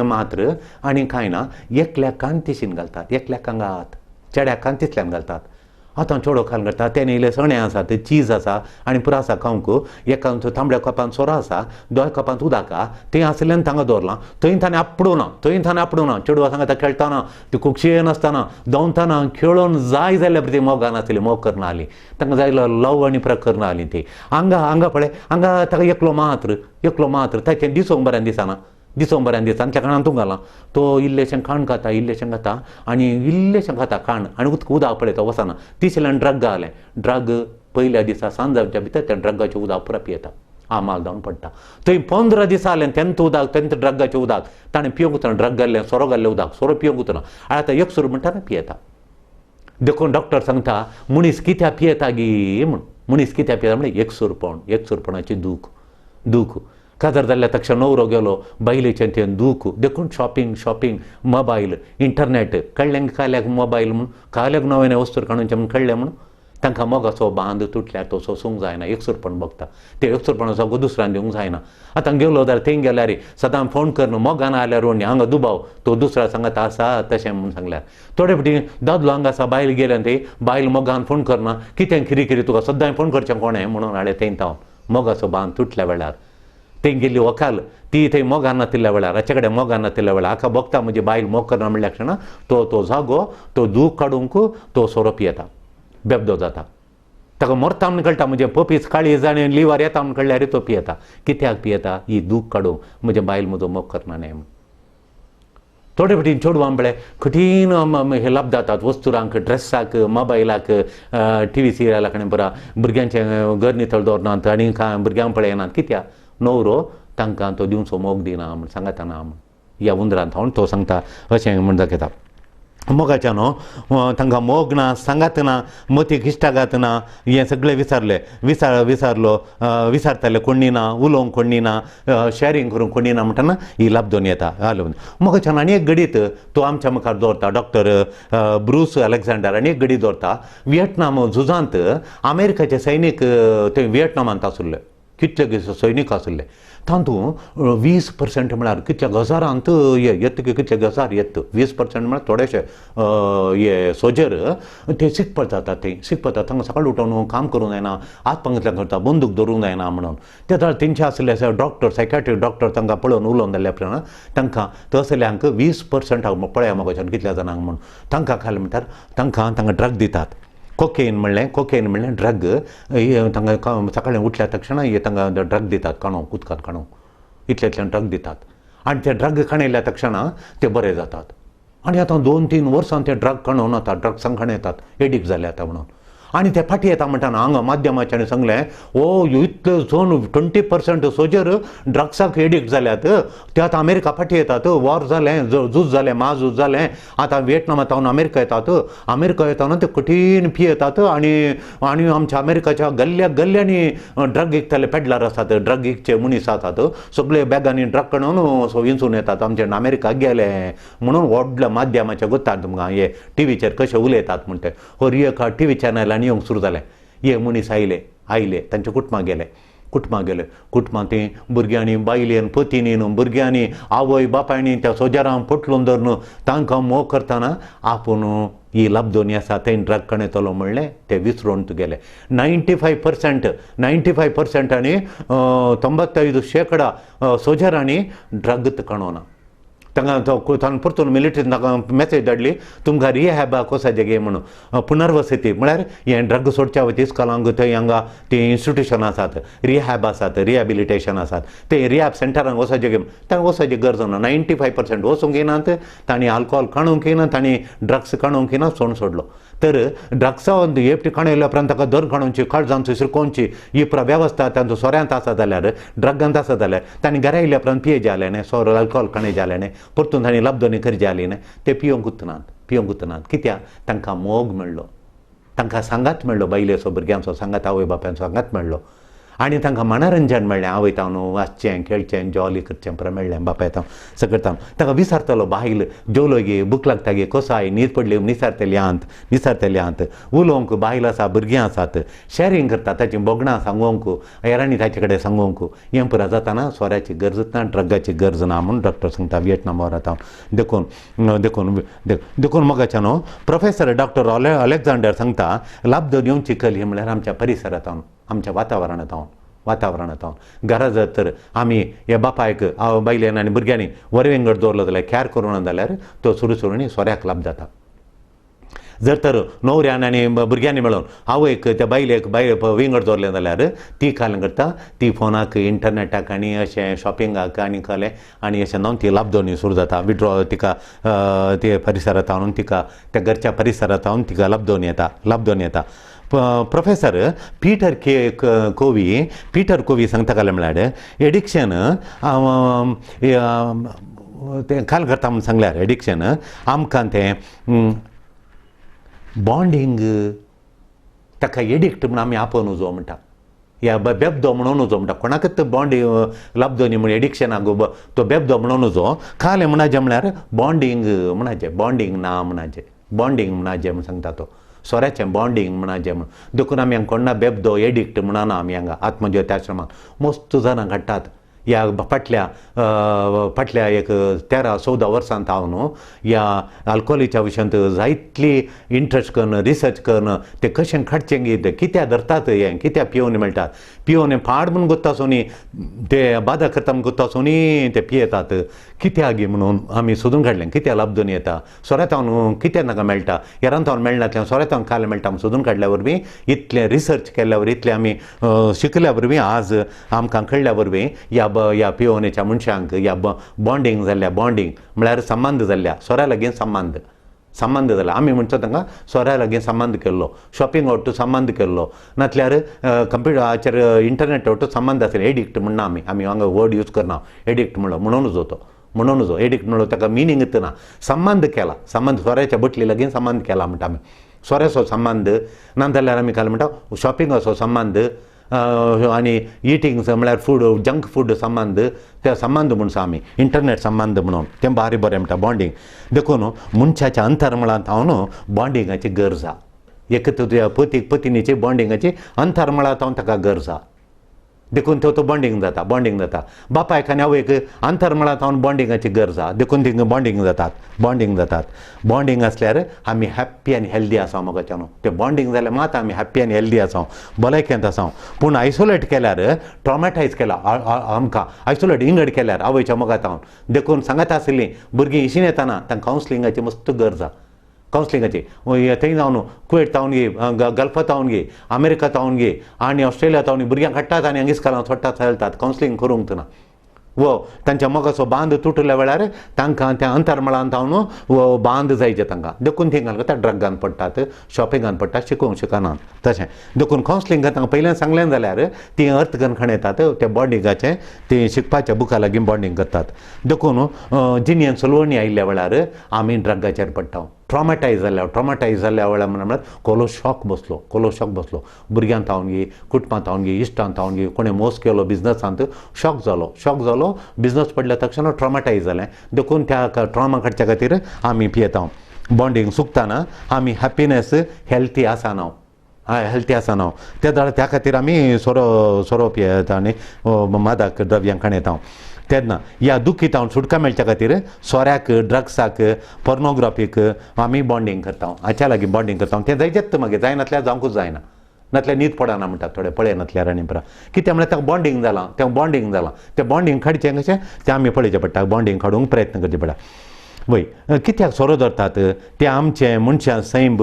मात्र आनी कांय ना. एकल्याक कान तिशीन घालतात, एकल्याक हांगात चेड्याक कान तितल्यान घालतात. आतां चेडो खाल करता, तेणें इल्लें सणे आसा, ते चीज आसा आनी पुरो आसा खावंक, एकान तांबड्या कपान सोरो आसा, दोय कपांत उदक आहा, थंय आसल्यान तांगा दवरलां, थंय ताणें आपडूं ना, थंय ताणें आपडूं ना. चेडवां सांगता खेळटाना ती खुबशी नासतना दवरतना खेळोन जाय जाल्यार ती मोगान आसली, मोग करना आसली, तांकां जाय जाल्यार लव आनी पुरा करना आसली. ती हांगा हांगा पळय हांगा ताका एकलो मात्र, एकलो मात्र ताचें दिसूंक बरें दिसना, दिसूंक बरें दिसना, त्या कारणान तूं घालां तो इल्लेशें खाण खाता, इल्लेशें खाता आनी इल्लेशें खाता खाण आनी उदक उदक पळयता वचना. तिसल्यान ड्रग घालें, ड्रग पयल्या दिसा सांज जावच्या भितर त्या ड्रगाचें उदक पुरा पियेता. आमाल जावन पडटा. थंय 15 दीस जालें तेंत उदक, तेंत ड्रगाचें उदक ताणें पिवंक उतना, ड्रग घाल्लें सोरो घाल्लें उदक, सोरो पिवंक उतना आनी आतां एकसुर म्हणटा ना पियेता. देखून डॉक्टर सांगता मनीस कित्याक पियेता गी म्हूण, मनीस कित्याक पियेता म्हळ्यार एकसुरपण, एकसुरपणाचें दूख, दूख. काजार जाल्ल्या तक्षण न्हवरो गेलो, बायलेचें तें दूख. देखून शॉपिंग शॉपिंग, मोबायल, इंटरनेट कळ्ळें काल्याक मोबायल म्हूण, काल्याक नवें नवें वस्तू काडूनचें म्हूण कळ्ळें म्हूण तांकां मोगाचो बांद तुटल्यार तो सोसूंक जायना, एकसुरपण भोगता. ते एकसुरपणाचो दुसऱ्यान दिवंक जायना. आतां गेलो जाल्यार थंय गेल्यार सदां फोन करून मोगान आयल्यार रोणी हांगा दुबाव, तो दुसऱ्या सांगता आसा तशें म्हूण सांगल्यार. थोडे फावटी दादलो हांगा आसा, बायल गेल्यान थंय बायल मोगान फोन करना, कितें किरी किरी तुका सद्दां फोन करचें कोणें म्हणून हाडलें थंय तावन. मोगाचो बांद तुटल्या वेळार थंय गेल्ली वकाल ती थंय मोगान नातिल्ल्या वेळार, हाचे कडेन मोगान नातिल्ल्या वेळार हाका भोगता म्हजी बायल मोग करना म्हणल्या क्षणा तो तो जागो तो दूख काडूंक तो सोरो पियेता, बेबदो जाता. ताका मरता म्हूण कळटा, म्हजें पपीस काळीज आनी लिवर येता म्हूण कळ्ळ्यार तो पियेता. कित्याक पियेता? ही दूख काडूंक, म्हजें बायल म्हजो मोग करना न्हय म्हूण. थोडे फावटी चेडवां पळय कठीण हे लाभ जातात वस्तुरांक, ड्रेसाक, मोबायलाक, टी व्ही सिरियलाक आनी पुरा भुरग्यांचें घर नितळ दवरनात आनी कांय भुरग्यांक पळयनात. कित्याक? न्हवरो तांकां तो दिवचो मोग दिना म्हूण, सांगता ना म्हूण. ह्या उंदरांत हांव तो सांगता अशें म्हूण दाखयता. मोगाच्या न्हू तांकां मोग ना, सांगात ना, मतीक इश्टागात ना, हें सगळें विचारलें, विचारलो, विचारताले कोणी ना, उलोवंक कोणी ना, शॅरींग करूंक कोणी ना म्हणटना ही लाबदोन येता. मोगाच्यान आनी एक घडीत तो आमच्या मुखार दवरता, डॉक्टर ब्रूस अलेक्झांडर आनी एक घडीत दवरता. व्हिएतनाम झुजांत अमेरिकाचे सैनीक ते व्हिएतनामांत आशिल्ले, कितले सैनीक आशिल्ले तातूंत 20% म्हळ्यार कितल्या हजारांत येत, कितले हजार येत, 20% म्हळ्यार थोडेशे हे सोजर ते शिकपा जातात. ते शिकपा जातात, तांकां सकाळी उठोवन काम करूंक जायना, हात पांगांतल्यान करता, बंदूक धरूंक जायना म्हणून. ते जाल्यार तेंचे आसले डॉक्टर, सायकाट्रीक डॉक्टर तांकां पळोवन उलोवन जाल्ल्या प्रमाण तांकां तसल्यांक 20% पळया मगोच्यान कितल्या जाणांक म्हूण तांकां खालें म्हणटार तांकां तांकां ड्रग दितात. कोकेन म्हणलें, कोकेन म्हणलें ड्रग, तांकां सकाळीं उठल्या तक्षणा हे तांकां ड्रग दितात, काणूंक, उदकांत काणूंक, इतले इतल्यान ड्रग दितात आनी ते ड्रग काणयल्या तक्षणा ते बरे जातात. आनी आतां 2-3 वर्सां ते ड्रग काणून वतात, ड्रग्सांक काणयतात, एडिक्ट जाले आतां म्हणून. आनी ते फाटीं येता म्हणटाना हांगा माध्यमाच्यान सांगलें, ओ इतले जण 20% सोजर ड्रग्साक एडिक्ट जाल्यात, ते आतां अमेरिका फाटीं येतात, वॉर जालें, झूज जालें, म्हाझूज जालें, आतां व्हिएतनामांत अमेरिका येतात, अमेरिका येताना ते कठीण पियेतात आनी आनी आमच्या अमेरिकाच्या गल्ल्या गल्ल्यांनी ड्रग विकताले पेडलर आसात, ड्रग विकचे मनीस आसात, सगळे बॅगांनी ड्रग काडून सो विंचून येतात, आमचे अमेरिका गेले म्हणून व्हडल्या माध्यमाच्या गोत्ता तुमकां हे टिवीचेर कशे उलयतात म्हणटे. हर एक टी व्ही चॅनल आनी येवंक सुरू जालें. हे मनीस आयले, आयले तांच्या कुटुंबां गेले, कुटुंबां गेले, कुटुंबां तीं भुरग्यांनी, बायलेन, पतीनी, भुरग्यांनी, आवय बापायनी त्या सोजरांक पोटलून धरून तांकां मोग करतना आपूण ही लाबदोनी आसा थंय ड्रग काणयतलो म्हणलें ते विसरून गेले. 95% 95% आनी 95% सोजरांनी ड्रग काणोना. तांकां तांकां परतून मिलिटरीन तांकां मॅसेज धाडली, तुमकां रिहॅबाक वचपाचें गे म्हणून, पुनर्वसती म्हळ्यार हें ड्रग सोडच्या वयता इस्कॉलांक थंय हांगा तीं इन्स्टिट्युशन आसात, रिहॅब आसात, रिहॅबिलिटेशन आसात, ते रिहॅब सेंटरांक वचपाचें गे, तांकां वचपाची गरज ना. 95% वचूंक येनात, तांणी आल्कोहोल काडूंक येना, तांणी ड्रग्स काडूंक येना, सोड सोडलो. तर ड्रग्सां एकटी काणयल्या उपरांत ताका धर काडूनची, काळजांची शिरकोवची ही पुरा वेवस्था तांचो सोऱ्यांत आसा जाल्यार, ड्रगांत आसा जाल्यार तांणी घरा येयल्या उपरांत पिये जालें न्ही, सोरो आल्कोहोल काणय जालें न्ही, परतून तांणी लाबदोनी करची जाली न्ही, ते पिवंक उरनात, पिवंक उरनात. कित्याक? तांकां मोग मेळ्ळो, तांकां सांगात मेळ्ळो, बायलेचो भुरग्यांचो सांगात, आवय बापायचो सांगात मेळ्ळो आनी तांकां मनोरंजन मेळ्ळें, आवय तावन वाचचें, खेळचें, जॉली करचें पुरा मेळ्ळें, बापाय तावन सगळें तावन. तांकां विचारतालो बायल जेवलो गे, भूक लागता गे, कसो I, न्हीद पडली, निसारतली आंत, निसारतली आंत, उलोवंक बायल आसा, भुरगीं आसात, शॅरींग करता, ताचीं भोगणां सांगोंक, हेरांनी ताचे कडेन सांगोंक, हें पुरा जाताना सोऱ्याची गरज ना, ड्रगाची गरज ना म्हूण डॉक्टर सांगता व्हिएतनाम वॉरांत हांव. देखून देखून देखून मोगाच्या न्हू प्रोफेसर डॉक्टर अलेक्झांडर सांगता, लाबदोन येवची कली म्हळ्यार आमच्या परिसरांत, आमच्या वातावरणांत, वातावरणांत घरा जर तर आमी ह्या बापायक बायलेन आनी भुरग्यांनी वरवेंगड दवरलो जाल्यार, कॅर करूं जाल्यार तो सुरू सुरू सोऱ्याक लाभ जाता. जर तर न्हवऱ्यान आनी भुरग्यांनी मेळून आवयक त्या बायलेक बायल विंगड दवरलें जाल्यार ती काल करता, ती फोनाक, इंटरनेटाक आनी अशें शॉपिंगाक आनी कलें आनी अशें जावन ती लाबदोनी सुरू जाता. विड्रॉ तिका ते परिसरांत हाडून तिका त्या घरच्या परिसरांत हाडून तिका लाबदोन येता, लाबदोन येता. Professor Peter K Covey, Peter Covey सांगता कालें म्हळ्यार एडिक्शन तें काल करता म्हूण सांगल्यार एडिक्शन आमकां तें बॉन्डींग ताका एडिक्ट म्हूण आमी आपोवन उजो म्हणटा, ह्या बेबदो म्हणून उजो म्हणटा. कोणाकच बॉन्डींग लाबदो न्ही म्हूण एडिक्शनाक तो बेबदो म्हणून उजो. कालें म्हणाचें म्हळ्यार बॉन्डींग म्हणाचें, बॉन्डींग ना म्हणाचें, बॉन्डींग म्हणाचें म्हूण सांगता तो, सोऱ्याचें बॉन्डींग म्हणाचें म्हूण. देखून आमी हांगा कोण्णा बेबदो एडिक्ट म्हणना. आमी हांगा आत्मज्योती आश्रमांत मस्त जाणां काडटात. ह्या फाटल्या फाटल्या एक 13-14 वर्सां हांव न्हू ह्या आल्कोहोलीच्या विशयांत जायतली इंट्रस्ट करून रिसर्च करून ते कशें काडचें गी, ते कित्याक धरतात, हें कित्याक पिवन मेळटात, पिवन पाड म्हूण गोत्ता आसूनी ते बादा करता म्हूण गोत्ता आसूनी ते पियेतात कित्याक गी म्हणून आमी सोदून काडलें. कित्याक लाबदून येता सोऱ्यांत कित्याक नाका मेळटा, हेरांत मेळनातल्यान सोऱ्यांत काल मेळटा म्हूण सोदून काडल्या वरवीं, इतलें रिसर्च केल्ल्या वरवीं, इतलें आमी शिकल्या वरवीं आज आमकां कळ्ळ्या वरवीं ह्या ह्या पिवोवणेच्या मनशांक ह्या बॉन्डींग जाल्ल्या, बॉन्डींग म्हळ्यार संबंद जाल्ल्या सोऱ्या लागीं संबंद, संबंद जाला. आमी म्हणचो तांकां सोऱ्या लागीं संबंद केल्लो, शॉपिंग वट्टू संबंद केल्लो, नातल्यार कंप्युटराचेर इंटरनेट वट्टू संबंद आसले. एडिक्ट म्हणना आमी, आमी हांगा वर्ड यूज करना एडिक्ट म्हणलो म्हणून तो म्हणून जो एडिक्ट म्हणलो ताका मिनींग ना. संबंद केला, संबंद सोऱ्याच्या बोटली लागीं संबंद केला म्हणटा आमी, सोऱ्याचो संबंद. नाजाल्यार आमी काल म्हणटा शॉपिंगाचो संबंद आनी इटिंग म्हळ्यार फूड, जंक फूड संबंद, त्या संबंद म्हूण आमी इंटरनेट संबंद म्हणून तें बारी बरें म्हणटा बॉन्डींग. देखून मनशाच्या अंतर्मळांत हांव बॉन्डिंगाची गरज आहा. एक तुज्या पतीक पतिनीची बॉन्डिंगाची अंतर्मळांत हांव ताका गरज आहा. देखून तो बॉन्डींग जाता, बॉन्डींग जाता. बापायक आनी आवयक अंतर्मळांत हांव बॉन्डिंगाची गरज आहा. देखून थिंगा बॉन्डींग जातात, बॉन्डींग जातात. बॉन्डींग आसल्यार आमी हॅप्पी आनी हेल्दी आसा मोगाच्यान. तें बॉन्डींग जाल्यार मात आमी हॅप्पी आनी हेल्दी आसा, भलायकेंत आसा. पूण आयसोलेट केल्यार, ट्रॉमेटायज केला आमकां, आयसोलेट इंगड केल्यार आवयच्या मोगांत हांव. देखून सांगत आशिल्लीं भुरगीं इशीन येताना तांकां कावन्सिलिंगाची मस्त गरज आहा. कावन्सिलिंगाची थंय जावन कुवेट तावन घे, गल्फा तावन घे, अमेरिका तावन घे आनी ऑस्ट्रेलिया तावन भुरग्यांक हाडटात आनी हांगा इस्कोलांत सोडटात चलतात. कावन्सिलिंग करूंक ना वो तांच्या मोगाचो बांद तुटल्या वेळार तांकां त्या अंतर्मळांत हांव वो बांद जायचे तांकां. देखून थंय घालता ड्रगान पडटात, शॉपिंगान पडटात, शिकोवंक शिकनात तशें. देखून कावन्सिलिंग तांकां पयल्यान सांगलें जाल्यार तीं अर्थ करून येतात, त्या बॉन्डिंगाचें तीं शिकपाच्या बुका लागीं बॉन्डींग करतात. देखून जिणेन सलवणी आयिल्ल्या वेळार आमी ड्रगाचेर पडटा. ट्रॉमेटायज जाल्या, ट्रॉमेटायज जाल्ल्या वेळार म्हळ्यार कोलो शॉक बसलो, कोलो शॉक बसलो. भुरग्यां तावन घे, कुटुंबां तावन घे, इश्टां तावन घे, कोणें मोस केलो बिजनसांत, शॉक जालो, शॉक जालो, बिजनस पडल्या तक्षण ट्रॉमेटायज जालें. देखून त्या ट्रॉमा काडच्या खातीर आमी पियेता. बॉन्डींग सुकताना आमी हॅप्पिनस हेल्थी आसना, हेल्थी आसना. त्या त्या खातीर आमी सोरो सोरो पियेता आनी मादक द्रव्यां खाण. तेन्ना ह्या दुखीतावन सुटका मेळच्या खातीर सोऱ्याक, ड्रग्साक, पोर्नोग्राफीक आमी बॉन्डींग करता, हाच्या लागीं बॉन्डींग करता. तें जायचेच मागीर जायनातल्यार जावंकूच जायना, नातल्यार न्हीद पडना म्हणटात थोडे पळयनातल्यार. आनी परा कितें म्हळ्यार ताका बॉन्डींग जालां, तें बॉन्डींग जालां, तें बॉन्डींग काडचें कशें तें आमी पळोवचें पडटा, बॉन्डींग काडूंक प्रयत्न करचे पडटा. वय कित्याक सोरो धरतात तें आमचें मनशां सैम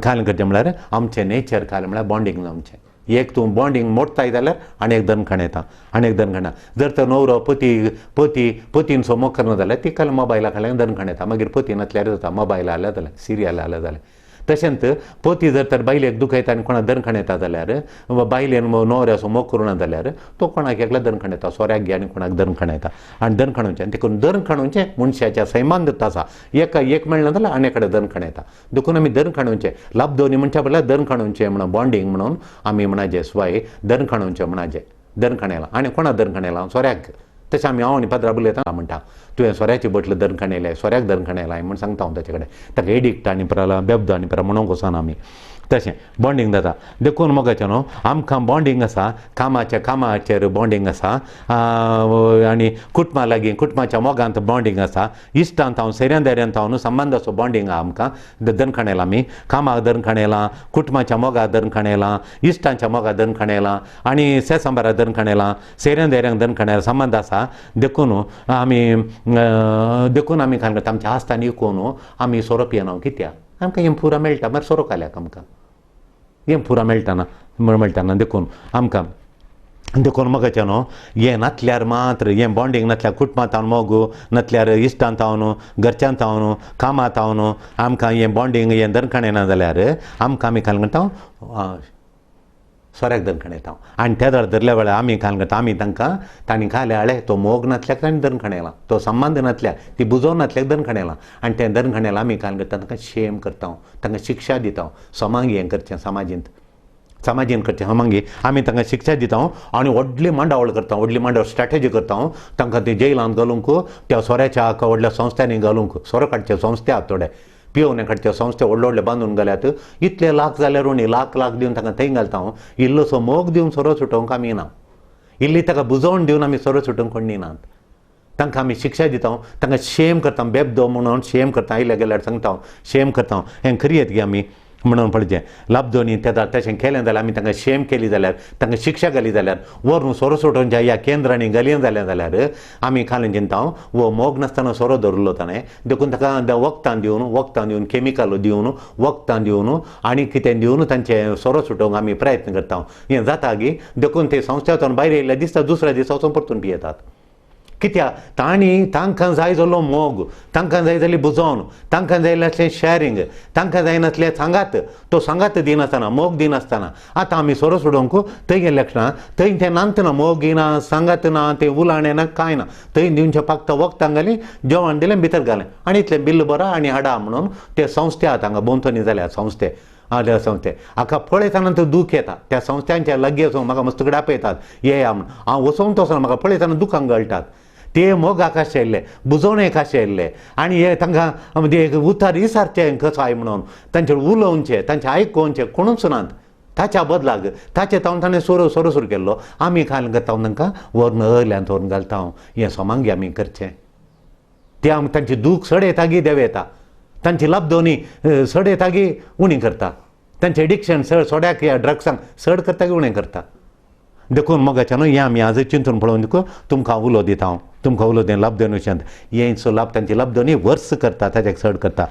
खाल करचें म्हळ्यार आमचें नेचर खाल म्हळ्यार बॉन्डींग आमचें. एक तूं बॉन्डींग मोडटाय जाल्यार आनी एक दनखण येता, आनी एक दनखण. जर तर न्हवरो पती पती पतीन मोग करना जाल्यार ती काल मोबायला खाल्यार दनखण येता, मागीर पती नासल्यार जाता, मोबायल आल्या जाल्यार, सिरियल आल्या जाल्यार. तशेंच पती जर तर बायलेक दुखयता आनी कोणाक दनखण येता जाल्यार, बायलेन न्हवऱ्याचो मोग करूं जाल्यार तो कोणाक एकल्या दनखण येता, सोऱ्याक घे आनी कोणाक दनखण येता आनी दनखण वचचें. देखून दनखण वचचें मनशाच्या सैमान दत्त आसा, एका एक मेळना जाल्यार आनी कडेन दनखण येता. देखून आमी दनखण वचचें, लाबदोनी म्हणच्या बदला दनखण वचचें म्हणून बॉन्डींग म्हणून आमी म्हणाचें स्वाय दनखण वचचें म्हणाचें दनखण येला. आनी कोणा दनखण येला? सोऱ्याक. तशें आमी हांव आनी पाद्रा उलयता म्हणटा तुवें सोऱ्याची बोटल दनखण येयल्या, सोऱ्याक दनखण येयला म्हूण सांगता हांव ताचे कडेन. ताका एडिक्ट आनी परा बेबदो आनी परा म्हणूंक वचना आमी. तशें बॉन्डींग जाता. देखून मोगाचें न्हू आमकां बॉन्डींग आसा, कामाच्या कामाचेर बॉन्डींग आसा आनी कुटुंबा लागीं कुटुंबाच्या मोगांत बॉन्डींग आसा, इश्टांत हांव सैऱ्यां दायऱ्यांत हांव संबंदाचो बॉन्डींग आहा आमकां. दनखण येयला आमी कामाक दनखण येयलां, कुटुंबाच्या मोगाक दनखण येयलां, इश्टांच्या मोगाक दनखण येयलां आनी सेसंबाराक दनखण येयलां, सैऱ्यां दायऱ्यांक दनखण येयलां, संबंद आसा. देखून आमी देखून आमी खाण करता आमच्या आस्तान इकून आमी सोरो पियेना. कित्याक आमकां हें पुरा मेळटा, मागीर सोरो खाल्याक आमकां हें पुरा मेळटाना मेळटाना. देखून आमकां देखून मोगाचें न्हू हें नातल्यार मात्र हें बॉन्डींग नातल्यार कुटुंबांत तावन मोग नातल्यार इश्टांत तावन घरच्यान तावन कामां तावन आमकां हें बॉन्डींग हें दनखण येना जाल्यार आमकां आमी काल म्हणटा सोऱ्याक दनखण येता. आनी त्या वेळार धरल्या वेळार आमी काल करता आमी तांकां तांणी खाले हाडले तो मोग नातल्याक तांणी दनखण येला, तो संबंद नातल्याक ती बुजोवन नातल्याक दनखण येला. आनी तें दनखण येला आमी काल करता तांकां शेम करता, तांकां शिक्षा दिता. समांगी हें करचें समाजींत, समाजीन करचें मागीर आमी तांकां शिक्षा दिता आनी व्हडली मांडावळ करता, व्हडली मांडावळ स्ट्रॅटेजी करता. तांकां ते जेलांत घालूंक, त्या सोऱ्याच्या व्हडल्या संस्थांनी घालूंक, सोरो काडच्या संस्थे आहात थोडे, पियोवणे काडच्या संस्थे व्हडले व्हडले बांदून घाल्यात. इतले लाख जाल्यार उणी लाख लाख दिवन तांकां थंय घालता. इल्लोसो मोग दिवन सोरो सुटोवंक आमी ना, इल्ली ताका बुजोवन दिवन आमी सोरो सुटोवंक कोण नात. तांकां आमी शिक्षा दिता, तांकां शेम करता, बेबदो म्हणून शेम करता, आयल्या गेल्यार सांगता शेम करता. हें खरी येत गे आमी म्हणून पळोवचें लाबदोनी तेदा तशें केलें जाल्यार आमी तांकां शेम केली जाल्यार, तांकां शिक्षा घाली जाल्यार, व्हरून सोरो सोडोवच्या ह्या केंद्रांनी घाली जालें जाल्यार आमी खालून चिंता वो मोग नासतना सोरो धरलो ताणें, देखून ताका वखदां दिवन, वखदां दिवन, केमिकल दिवन, वखदां दिवन आनी कितें दिवन तांचें सोरो सुटोवंक आमी प्रयत्न करता. हें जाता गी देखून ते संस्थेंतल्यान भायर येयल्ल्या दिसता दुसऱ्या दिसा वचून परतून पियेतात. कित्याक तांणी तांकां जाय जाल्लो मोग, तांकां जाय जाल्ली बुजोवन, तांकां जाय नासलें शॅरींग, तांकां जाय नासलें सांगात, तो सांगात दिनासतना, मोग दिनासतना. आतां आमी सोरो सोडोवंक थंय गेल्ले लक्षणां थंय तें नानतना मोग ना, सांगात ना, तें उलाणें ना, कांय ना. थंय दिवचें फक्त वखदां घालीं, जेवण दिलें, भितर घालें आनी इतलें बिल्ल बरो आनी हाडा म्हणून ते संस्थे आतां हांगा भोंवतणी जाल्या संस्थे त्या संस्थे हाका पळयतना तो दूख येता. त्या संस्थ्यांच्या लागीं वचून म्हाका मस्त कडेन आपयतात येया म्हूण, हांव वचोंक तसो म्हाका पळयतना दुखांक गळटात. ते मोगाक आशिल्ले, बुजोवणेक आशिल्ले आनी हे तांकां म्हणजे उतार इसारचें कसो I म्हणून तांचेर उलोवचें, तांचें आयकोवचें कोणूच नात. ताच्या बदलाक ताचे तावन ताणें सोरो सोरो सुरू केल्लो. आमी खाल करता तांकां व्हरून अहल्यांत व्हरून घालता. हें सोमांगी आमी करचें. ते आमी तांची दूख सड येतागी देव येता, तांची लाबदोनी सड येतागी उणी करता, तांचें एडिक्शन सड सोड्याक ह्या ड्रग्सांक सड करता की उणें करता. देखून मोगाचें न्हू हें आमी आज चिंतून पळोवन देखून तुमकां उलो दिता हांव, तुमकां उलो दिता लाबदोनी विशयांत. हें सो लाब तांची लाबदोनी वर्स करता, ताच्याक चड करता.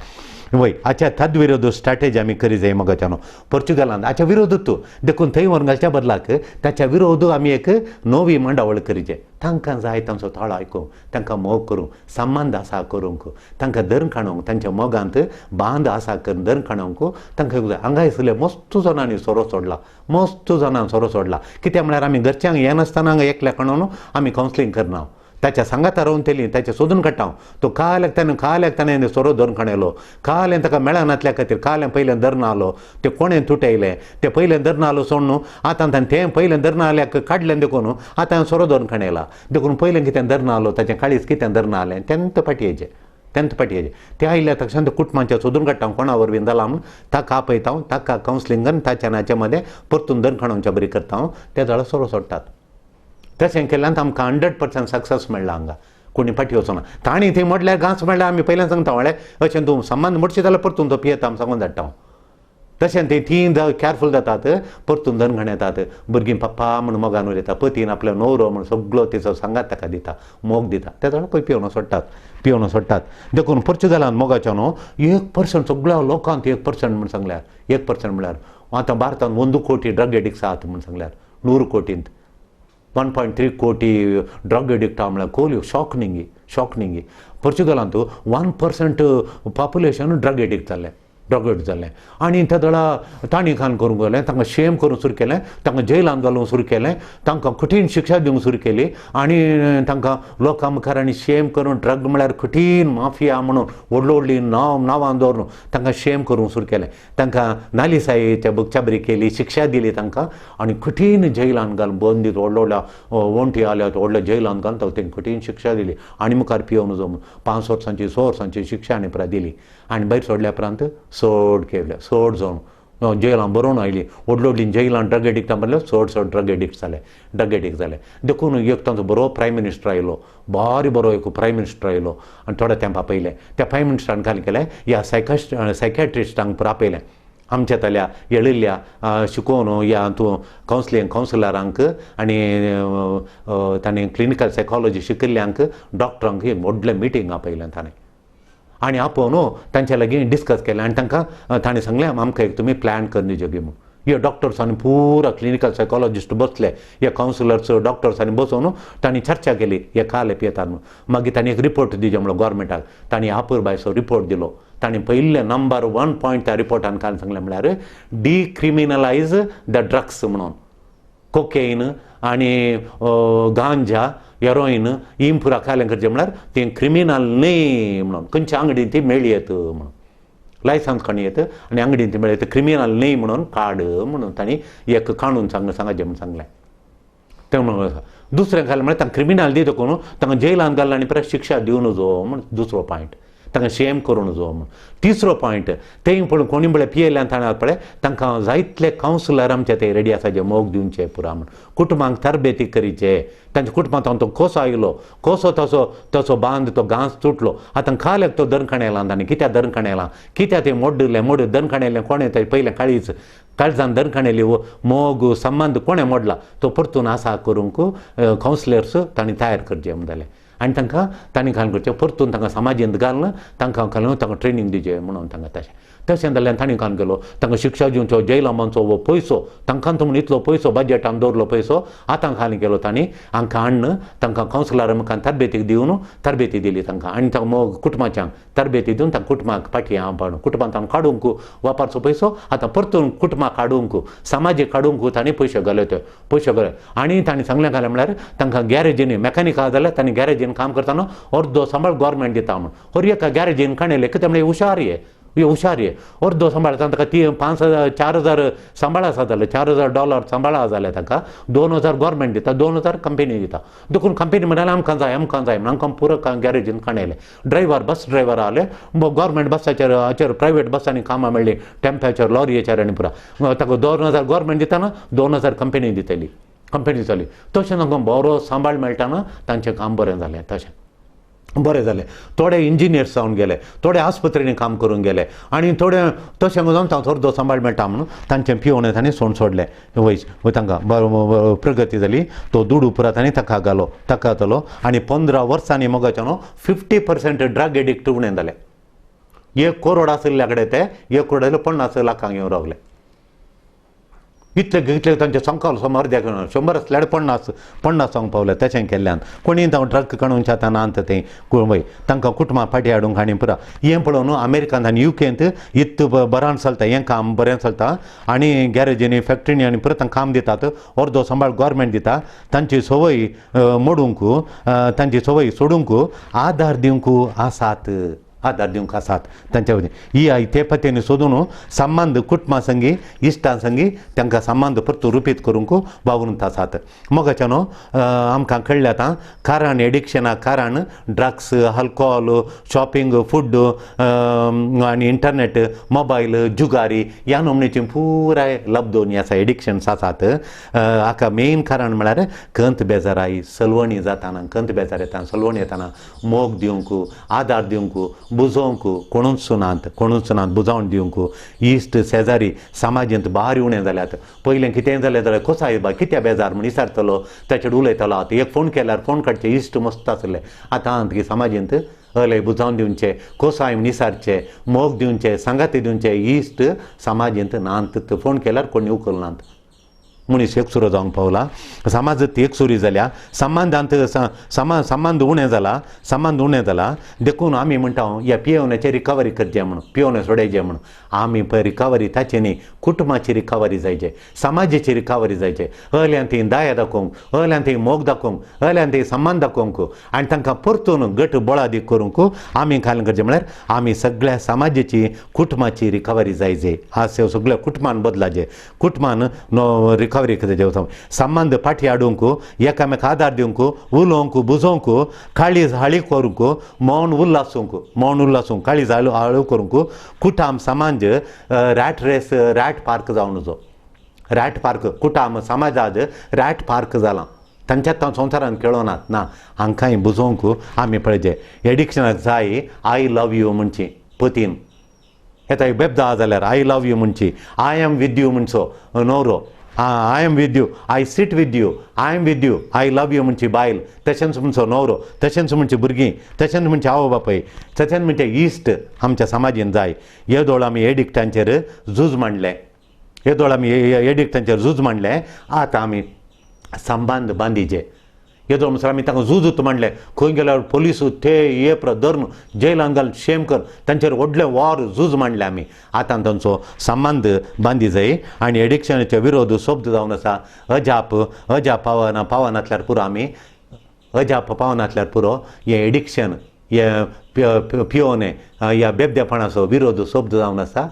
वय हाच्या तद विरोध स्ट्रॅटेजी आमी करी जाय मोगाचें न्हू पोर्चुगलान हाच्या विरोध तूं देखून थंय व्हरून घालच्या बदलाक ताच्या विरोध आमी एक नवी मांडावळ करीचे. तांकां जाय तांचो ताळो आयकूंक, तांकां मोग करूंक, संबंद आसा करूंक, तांकां धरून काडूंक, तांच्या मोगांत बांद आसा करून धरून काडूंक तांकां जाय. हांगा आसले मस्त जाणांनी सोरो सोडला, मस्त जाणांनी सोरो सोडला. कित्याक म्हळ्यार आमी घरच्यांक येनासतना हांगा एकल्या काडून आमी कावन्सिलींग करना. ताच्या सांगाता रावन तेली ताचें सोदून काडटा. तो काल्याक ताणें काल्याक ताणें सोरो धरून काडलो, काल्यान ताका मेळनातल्या खातीर काल्यान पयलें धरून आलो, तें कोणें तुटयलें, तें पयलें धरून आलो सोडून आतां ताणें तें पयलें धरून आल्याक काडलें देखून आतां सोरो धरून काडयला. देखून पयलें कितें धरून आलो ताचें काळीज कितें धरून आलें तेन्ना पाटयेचें, तेन्ना पाटयेचें ते आयल्या तक्षण कुटुंबांचें सोदून काडटा कोणा वरवीं जाला म्हूण ताका आपयता, ताका कावन्सिलिंग आनी ताच्या नाच्या मदें परतून धरून काडूंच्या बरी करता. ते जाल्यार सोरो सोडटात. तशें केल्यान आमकां 100% सक्सेस मेळ्ळा. हांगा कोणी फाटी वचना. तांणी थंय मोडल्यार घांस मेळ्ळ्यार आमी पयल्यान सांगता म्हळ्यार अशें तूं संबंद मोडशी जाल्यार परतून तो पियेता आमी सांगून धाडटा. तशें ते तीं कॅरफूल जातात, परतून दनघण येतात. भुरगीं पप्पा म्हूण मोगान उलयता, पतीन आपलो न्हवरो म्हूण सगळो तिचो सांगात ताका दिता, मोग दिता. ते जाणां पळय पिवन सोडटात, पिवन सोडटात. देखून पोर्चुगलान मोगाचो न्हू 1% सगळ्या लोकांत 1% म्हूण सांगल्यार, 1% म्हळ्यार आतां भारतांत 1 कोटी ड्रग एडिक्ट्स आहात म्हूण सांगल्यार, 100 कोटींत 1.3 कोटी ड्रग एडिक्ट म्हळ्यार कोल्यो शॉकनिंगी, शॉकनिंगी. पोर्चुगलांत 1% पॉप्युलेशन ड्रग एडिक्ट जाल्लें, ड्रग एडिक्ट जाल्लें. आनी त्या दळा तांणी खान करूंक गेलें, तांकां शेम करूंक सुरू केलें, तांकां जेलांत घालूंक सुरू केलें, तांकां कठीण शिक्षा दिवंक सुरू केली आनी तांकां लोकां मुखार आनी शेम करून ड्रग म्हळ्यार कठीण माफिया म्हणून व्हडली व्हडली नांवां दवरून तांकां शेम करूंक सुरू केलें. तांकां नालिसायेच्या बगच्याबरी केली, शिक्षा दिली तांकां आनी कठीण जेलांत घालून बंदीत व्हडल्या व्हडल्या वण्टी आल्यात व्हडल्या जेलांत घालून तांकां कठीण शिक्षा दिली आनी मुखार पियोवन जावन 5 वर्सांची 6 वर्सांची शिक्षा आनी उपरांत दिली आनी भायर सोडल्या उपरांत चड केले, चड जावन जेलां बरोवन आयली. व्हडली व्हडली जेलां ड्रग एडिक्टां म्हणल्यार चड चड ड्रग एडिक्ट जाले, ड्रग एडिक्ट जाले. देखून एक तांचो बरो प्रायम मिनिस्टर आयलो, बारी बरो एक प्रायम मिनिस्टर आयलो आनी थोड्या तेंपा पयलें त्या प्रायम मिनिस्टरान खाली केलें ह्या सायकाट्रिस्टांक आपयलें आमच्या तल्या येळिल्ल्या शिकोवन ह्या तूं कावन्सिलिंग कावन्सिलरांक आनी ताणें क्लिनिकल सायकोलॉजी शिकिल्ल्यांक डॉक्टरांक एक व्हडलें मिटींग आपयलें ताणें आनी आपोवन तांच्या लागीं डिस्कस केलें आनी तांकां ताणें सांगलें आमकां एक तुमी प्लॅन करून दिवचे म्हूण. हे डॉक्टर्सांनी पुरा क्लिनिकल सायकोलॉजिस्ट बसले, हे कावन्सिलर्स डॉक्टर्सांनी बसोवन तांणी चर्चा केली हे काले पियेतात म्हणून. मागीर तांणी एक रिपोर्ट दिजे म्हणलो गोवोरमेंटाक, तांणी आपूरबायचो रिपोर्ट दिलो. तांणी पयिल्ले नंबर 1 पॉयंट त्या रिपोर्टान काय सांगलें म्हळ्यार डिक्रिमिनलायज the drugs म्हणून. कोकेन आनी गांजा, हेरोइन ही पुरा खालें करचें म्हळ्यार तें क्रिमिनल न्हय म्हणून, खंयच्या आंगडीन ती मेळयेत म्हणून, लायसन्स काडून येत आनी आंगडीन ती मेळयत, क्रिमिनल न्हय म्हणून काड म्हणून तांणी एक काणून सांगाचें म्हणून सांगलें. तें म्हणून दुसरें घालें म्हळ्यार तांकां क्रिमिनल दिता कोण तांकां जेलान घालून आनी परत शिक्षा दिवन नजो म्हण दुसरो पॉयंट, तांकां शेम करूं नजो म्हण. तिसरो पॉयंट तें पळोवन कोणी पळय पियेल्यान ताणें पळय तांकां जायतले कावन्सिलर आमचे ते रेडी आसा जे मोग दिवचे पुरा म्हण, कुटुंबांक तरबेती करीचे, तांच्या कुटुंबांत तो कसो आयलो, कसो तसो तसो बांद तो घांस तुटलो, आतां खाल्याक तो दनखाण येयला ताणें कित्याक दनखाण येयला, कित्याक तें मोडिल्लें मोड दनखाण येयलें कोणें तें पयलें काळीज काळजान दनखाण येयली मोग संबंद कोणें मोडला तो परतून आसा करूंक कावन्सिलर्स तांणी तयार करचे म्हणटाले. आनी तांकां तांणी घालून करचें परतून तांकां समाजींत घालून तांकां घालून तांकां ट्रेनींग दिवचें म्हणून तांकां तशें तशें जाल्यार तांणी घालून गेलो तांकां शिक्षा दिवचो जेलामांचो हो पयसो तांकां तो म्हण इतलो पयसो बजटान दवरलो पयसो आतां घालून गेलो तांणी हांकां हाडून तांकां कावन्सिलर मुखार तरबेती दिवन तरबेती दिली तांकां आनी तांकां मोग कुटुंबाच्यांक तरबेती दिवन तांकां कुटुंबाक फाटी हाडून कुटुंबांत तांकां काडूंक वापरचो पयसो आतां परतून कुटुंबाक काडूंक समाजीक काडूंक तांणी पयशे घाले ते पयशे घाले. आनी तांणी सांगलें घालें म्हळ्यार तांकां गॅरेजीनी मेकॅनिक आसा जाल्यार तांणी गॅरेजीन काम करतना अर्दो सांबाळ गोवोरमेंट दिता म्हूण हर एका गॅरेजीन काणयलें कितें म्हळ्यार हुशार हे हे हुशार हे अर्दो सांबाळटा ताका ती 5,000 4,000 सांबाळ आसा जाल्यार $4,000 सांबाळ आसा जाल्यार ताका 2,000 गोवोरमेंट दिता, 2,000 कंपनी दिता. देखून कंपनी म्हणाले आमकां जाय आमकां जाय म्हणून आमकां पुरो गॅरेजीन काणयलें. ड्रायव्हर बस ड्रायव्हर आसले गोवोरमेंट बसाचेर हाचेर प्रायवेट बसांनी कामां मेळ्ळीं टेम्प्याचेर लॉरयेचेर आनी पुरा ताका 2,000 गोवोरमेंट दितना 2,000 कंपनी दितली कंपनी दितली. तशें तांकां बरो सांबाळ मेळटाना तांचें काम बरें जालें तशें बरें जालें. थोडे इंजिनियर्स जावन गेले, थोडे आस्पत्रेंनी काम करूंक गेले आनी थोडे तशें जावन तांकां अर्दो सांबाळ मेळटा म्हणून तांचें पिवन तांणी सोंड सोडलें वयस तांकां प्रगती जाली. तो दुडू पुरा तांणी ताका घालो ताका जालो आनी 15 वर्सांनी मोगाचें न्हू 50% ड्रग एडिक्ट उणें जालें. 1 करोड आशिल्ल्या कडेन ते 1 करोड आसले 50 लाखांक येवन रावले. इतले इतले तांचे संकल्प समोर अर्द्याक 100 आसल्यार 50 जावंक पावले. तशें केल्ल्यान कोणी तांकां ड्रग काडून आतां नात तें वय तांकां कुटुंबां फाटीं हाडूंक आनी पुरा हें पळोवन अमेरिकांत आनी युकेंत इतलें बऱ्यान चलता हें काम बरें चलता आनी गॅरेजींनी फॅक्टरींनी आनी परत तांकां काम दितात, अर्दो सांबाळ गोवोरमेंट दिता. तांची संवय मोडूंक तांची संवय सोडूंक आदार दिवंक आसात आदार दिवंक आसात तांच्या वतीन. ही आई ते पतीन सोदून संबंद कुटुंबा संगी इश्टां संगी तांकां संबंद परतून रुपीत करूंक वावरून आसात. मोगाच्या न्हू आमकां कळ्ळें आतां कारण एडिक्शनाक कारण ड्रग्स, अल्कोहोल, शॉपिंग, फूड आनी इंटरनेट, मोबायल, जुगारी ह्या नमण्याची पुराय लब्दोनी आसा एडिक्शन्स आसात. हाका मेन कारण म्हळ्यार कंत बेजाराय सलवणी जाताना कंत बेजार येतना सलवणी येतना मोग दिवंक आदार दिवंक बुजोवंक कोणूच नात कोणूच नात बुजावन दिवंक इश्ट शेजारी समाजींत भारी उणें जाल्यात. पयलें कितेंय जालें जाल्यार कसो आयबा कित्या बेजार म्हूण विचारतलो ताचेर उलयतलो. आतां एक फोन केल्यार फोन काडचे इश्ट मस्त आसले. आतां समाजींत हय बुजावन दिवचे कोसाय म्हूण विचारचे मोग दिवचे सांगाती दिवचे इश्ट समाजींत नात. फोन केल्यार कोणी उखलनात. मनीस एकसुरो जावंक पावला, समाजांत एकसुरी जाल्या, संबंदांत संबंद उणें जाला संबंद उणें जाला. देखून आमी म्हणटा ह्या पियोवण्याची रिकवरी करचें म्हणून पियोवणें सोडयचें म्हणून आमी पळय रिकवरी ताची न्ही कुटुंबाची रिकवरी जायचे समाजाची रिकवरी जायचे. हल्यान ती दया दाखोवंक हल्यान ती मोग दाखोवंक हल्यान ती संबंद दाखोवंक आनी तांकां परतून गट बळादीक करूंक आमी घालून करचें म्हळ्यार आमी सगळ्या समाजाची कुटुंबाची रिकवरी जायचे. आज सगळ्या कुटुंबान बदलाचे कुटुंबान रिकवरी करचें संबंद फाटीं हाडूंक एकामेक आदार दिवंक उलोवंक बुजोवंक काळीज हाळी करूंक मौन उल्लासूंक मौन उल्लासूंक काळीज हाळू हाळू करूंक कुटाम समाज रॅट रेस रॅट पार्क जावन जो रॅट पार्क कुटाम समाजाज रॅट पार्क जालां तांच्यात तांव संवसारान खेळोनात ना. हांकांय बुजोवंक आमी पळयचे एडिक्शनाक जाय I love you म्हणची पतीन येता एक बेबदा जाल्यार I love you म्हणची I am with you म्हणचो न्हवरो I am with you, I sit with you, I am with you, I love you म्हणची बायल, तशेंच म्हणचो न्हवरो, तशेंच म्हणची भुरगीं, तशेंच म्हणचे आवय बापूय, तशेंच म्हणचे इश्ट आमच्या समाजीन जाय. येदोळ आमी एडिक्टांचेर झूज मांडलें, येदोळ आमी एडिक्टांचेर झूज मांडलें, आतां आमी संबंद बांदिजे. येदोळ म्हणसर आमी तांकां झूज मांडलें, खंय गेल्यार पोलीस ते हे धरून जेलान घाल शेम कर, तांचेर व्हडलें वॉर झूज मांडलें आमी. आतां तांचो संबंद बांदी जाय आनी एडिक्शनाचे विरोध शब्द जावन आसा. अजाप अजाप पावना, पावनातल्यार पुरो, आमी अजाप पावनातल्यार पुरो. हें एडिक्शन, हें पियोने, ह्या बेबदेपणाचो विरोध शब्द जावन आसा.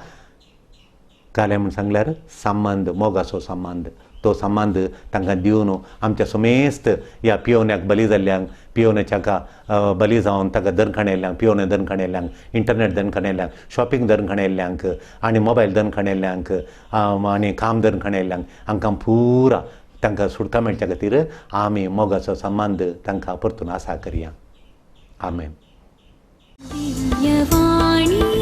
कालें म्हूण सांगल्यार संबंद, मोगाचो संबंद, तो संबंद तांकां दिवन आमच्या समेस्त ह्या पियोन्याक बली जाल्ल्यांक, पियोन्याच्या बली जावन ताका दनखाण येयल्ल्यांक, पियोने दनखाण येयल्ल्यांक, इंटरनेट दनखाण येयल्ल्यांक, शॉपिंग दनखाण येयल्ल्यांक आनी मोबायल दनखाण येयल्ल्यांक आनी काम दनखाण येयल्ल्यांक, हांकां पुरा तांकां सुटका मेळच्या खातीर आमी मोगाचो संबंद तांकां परतून आसा करया. आमेन. दिव्यवाणी.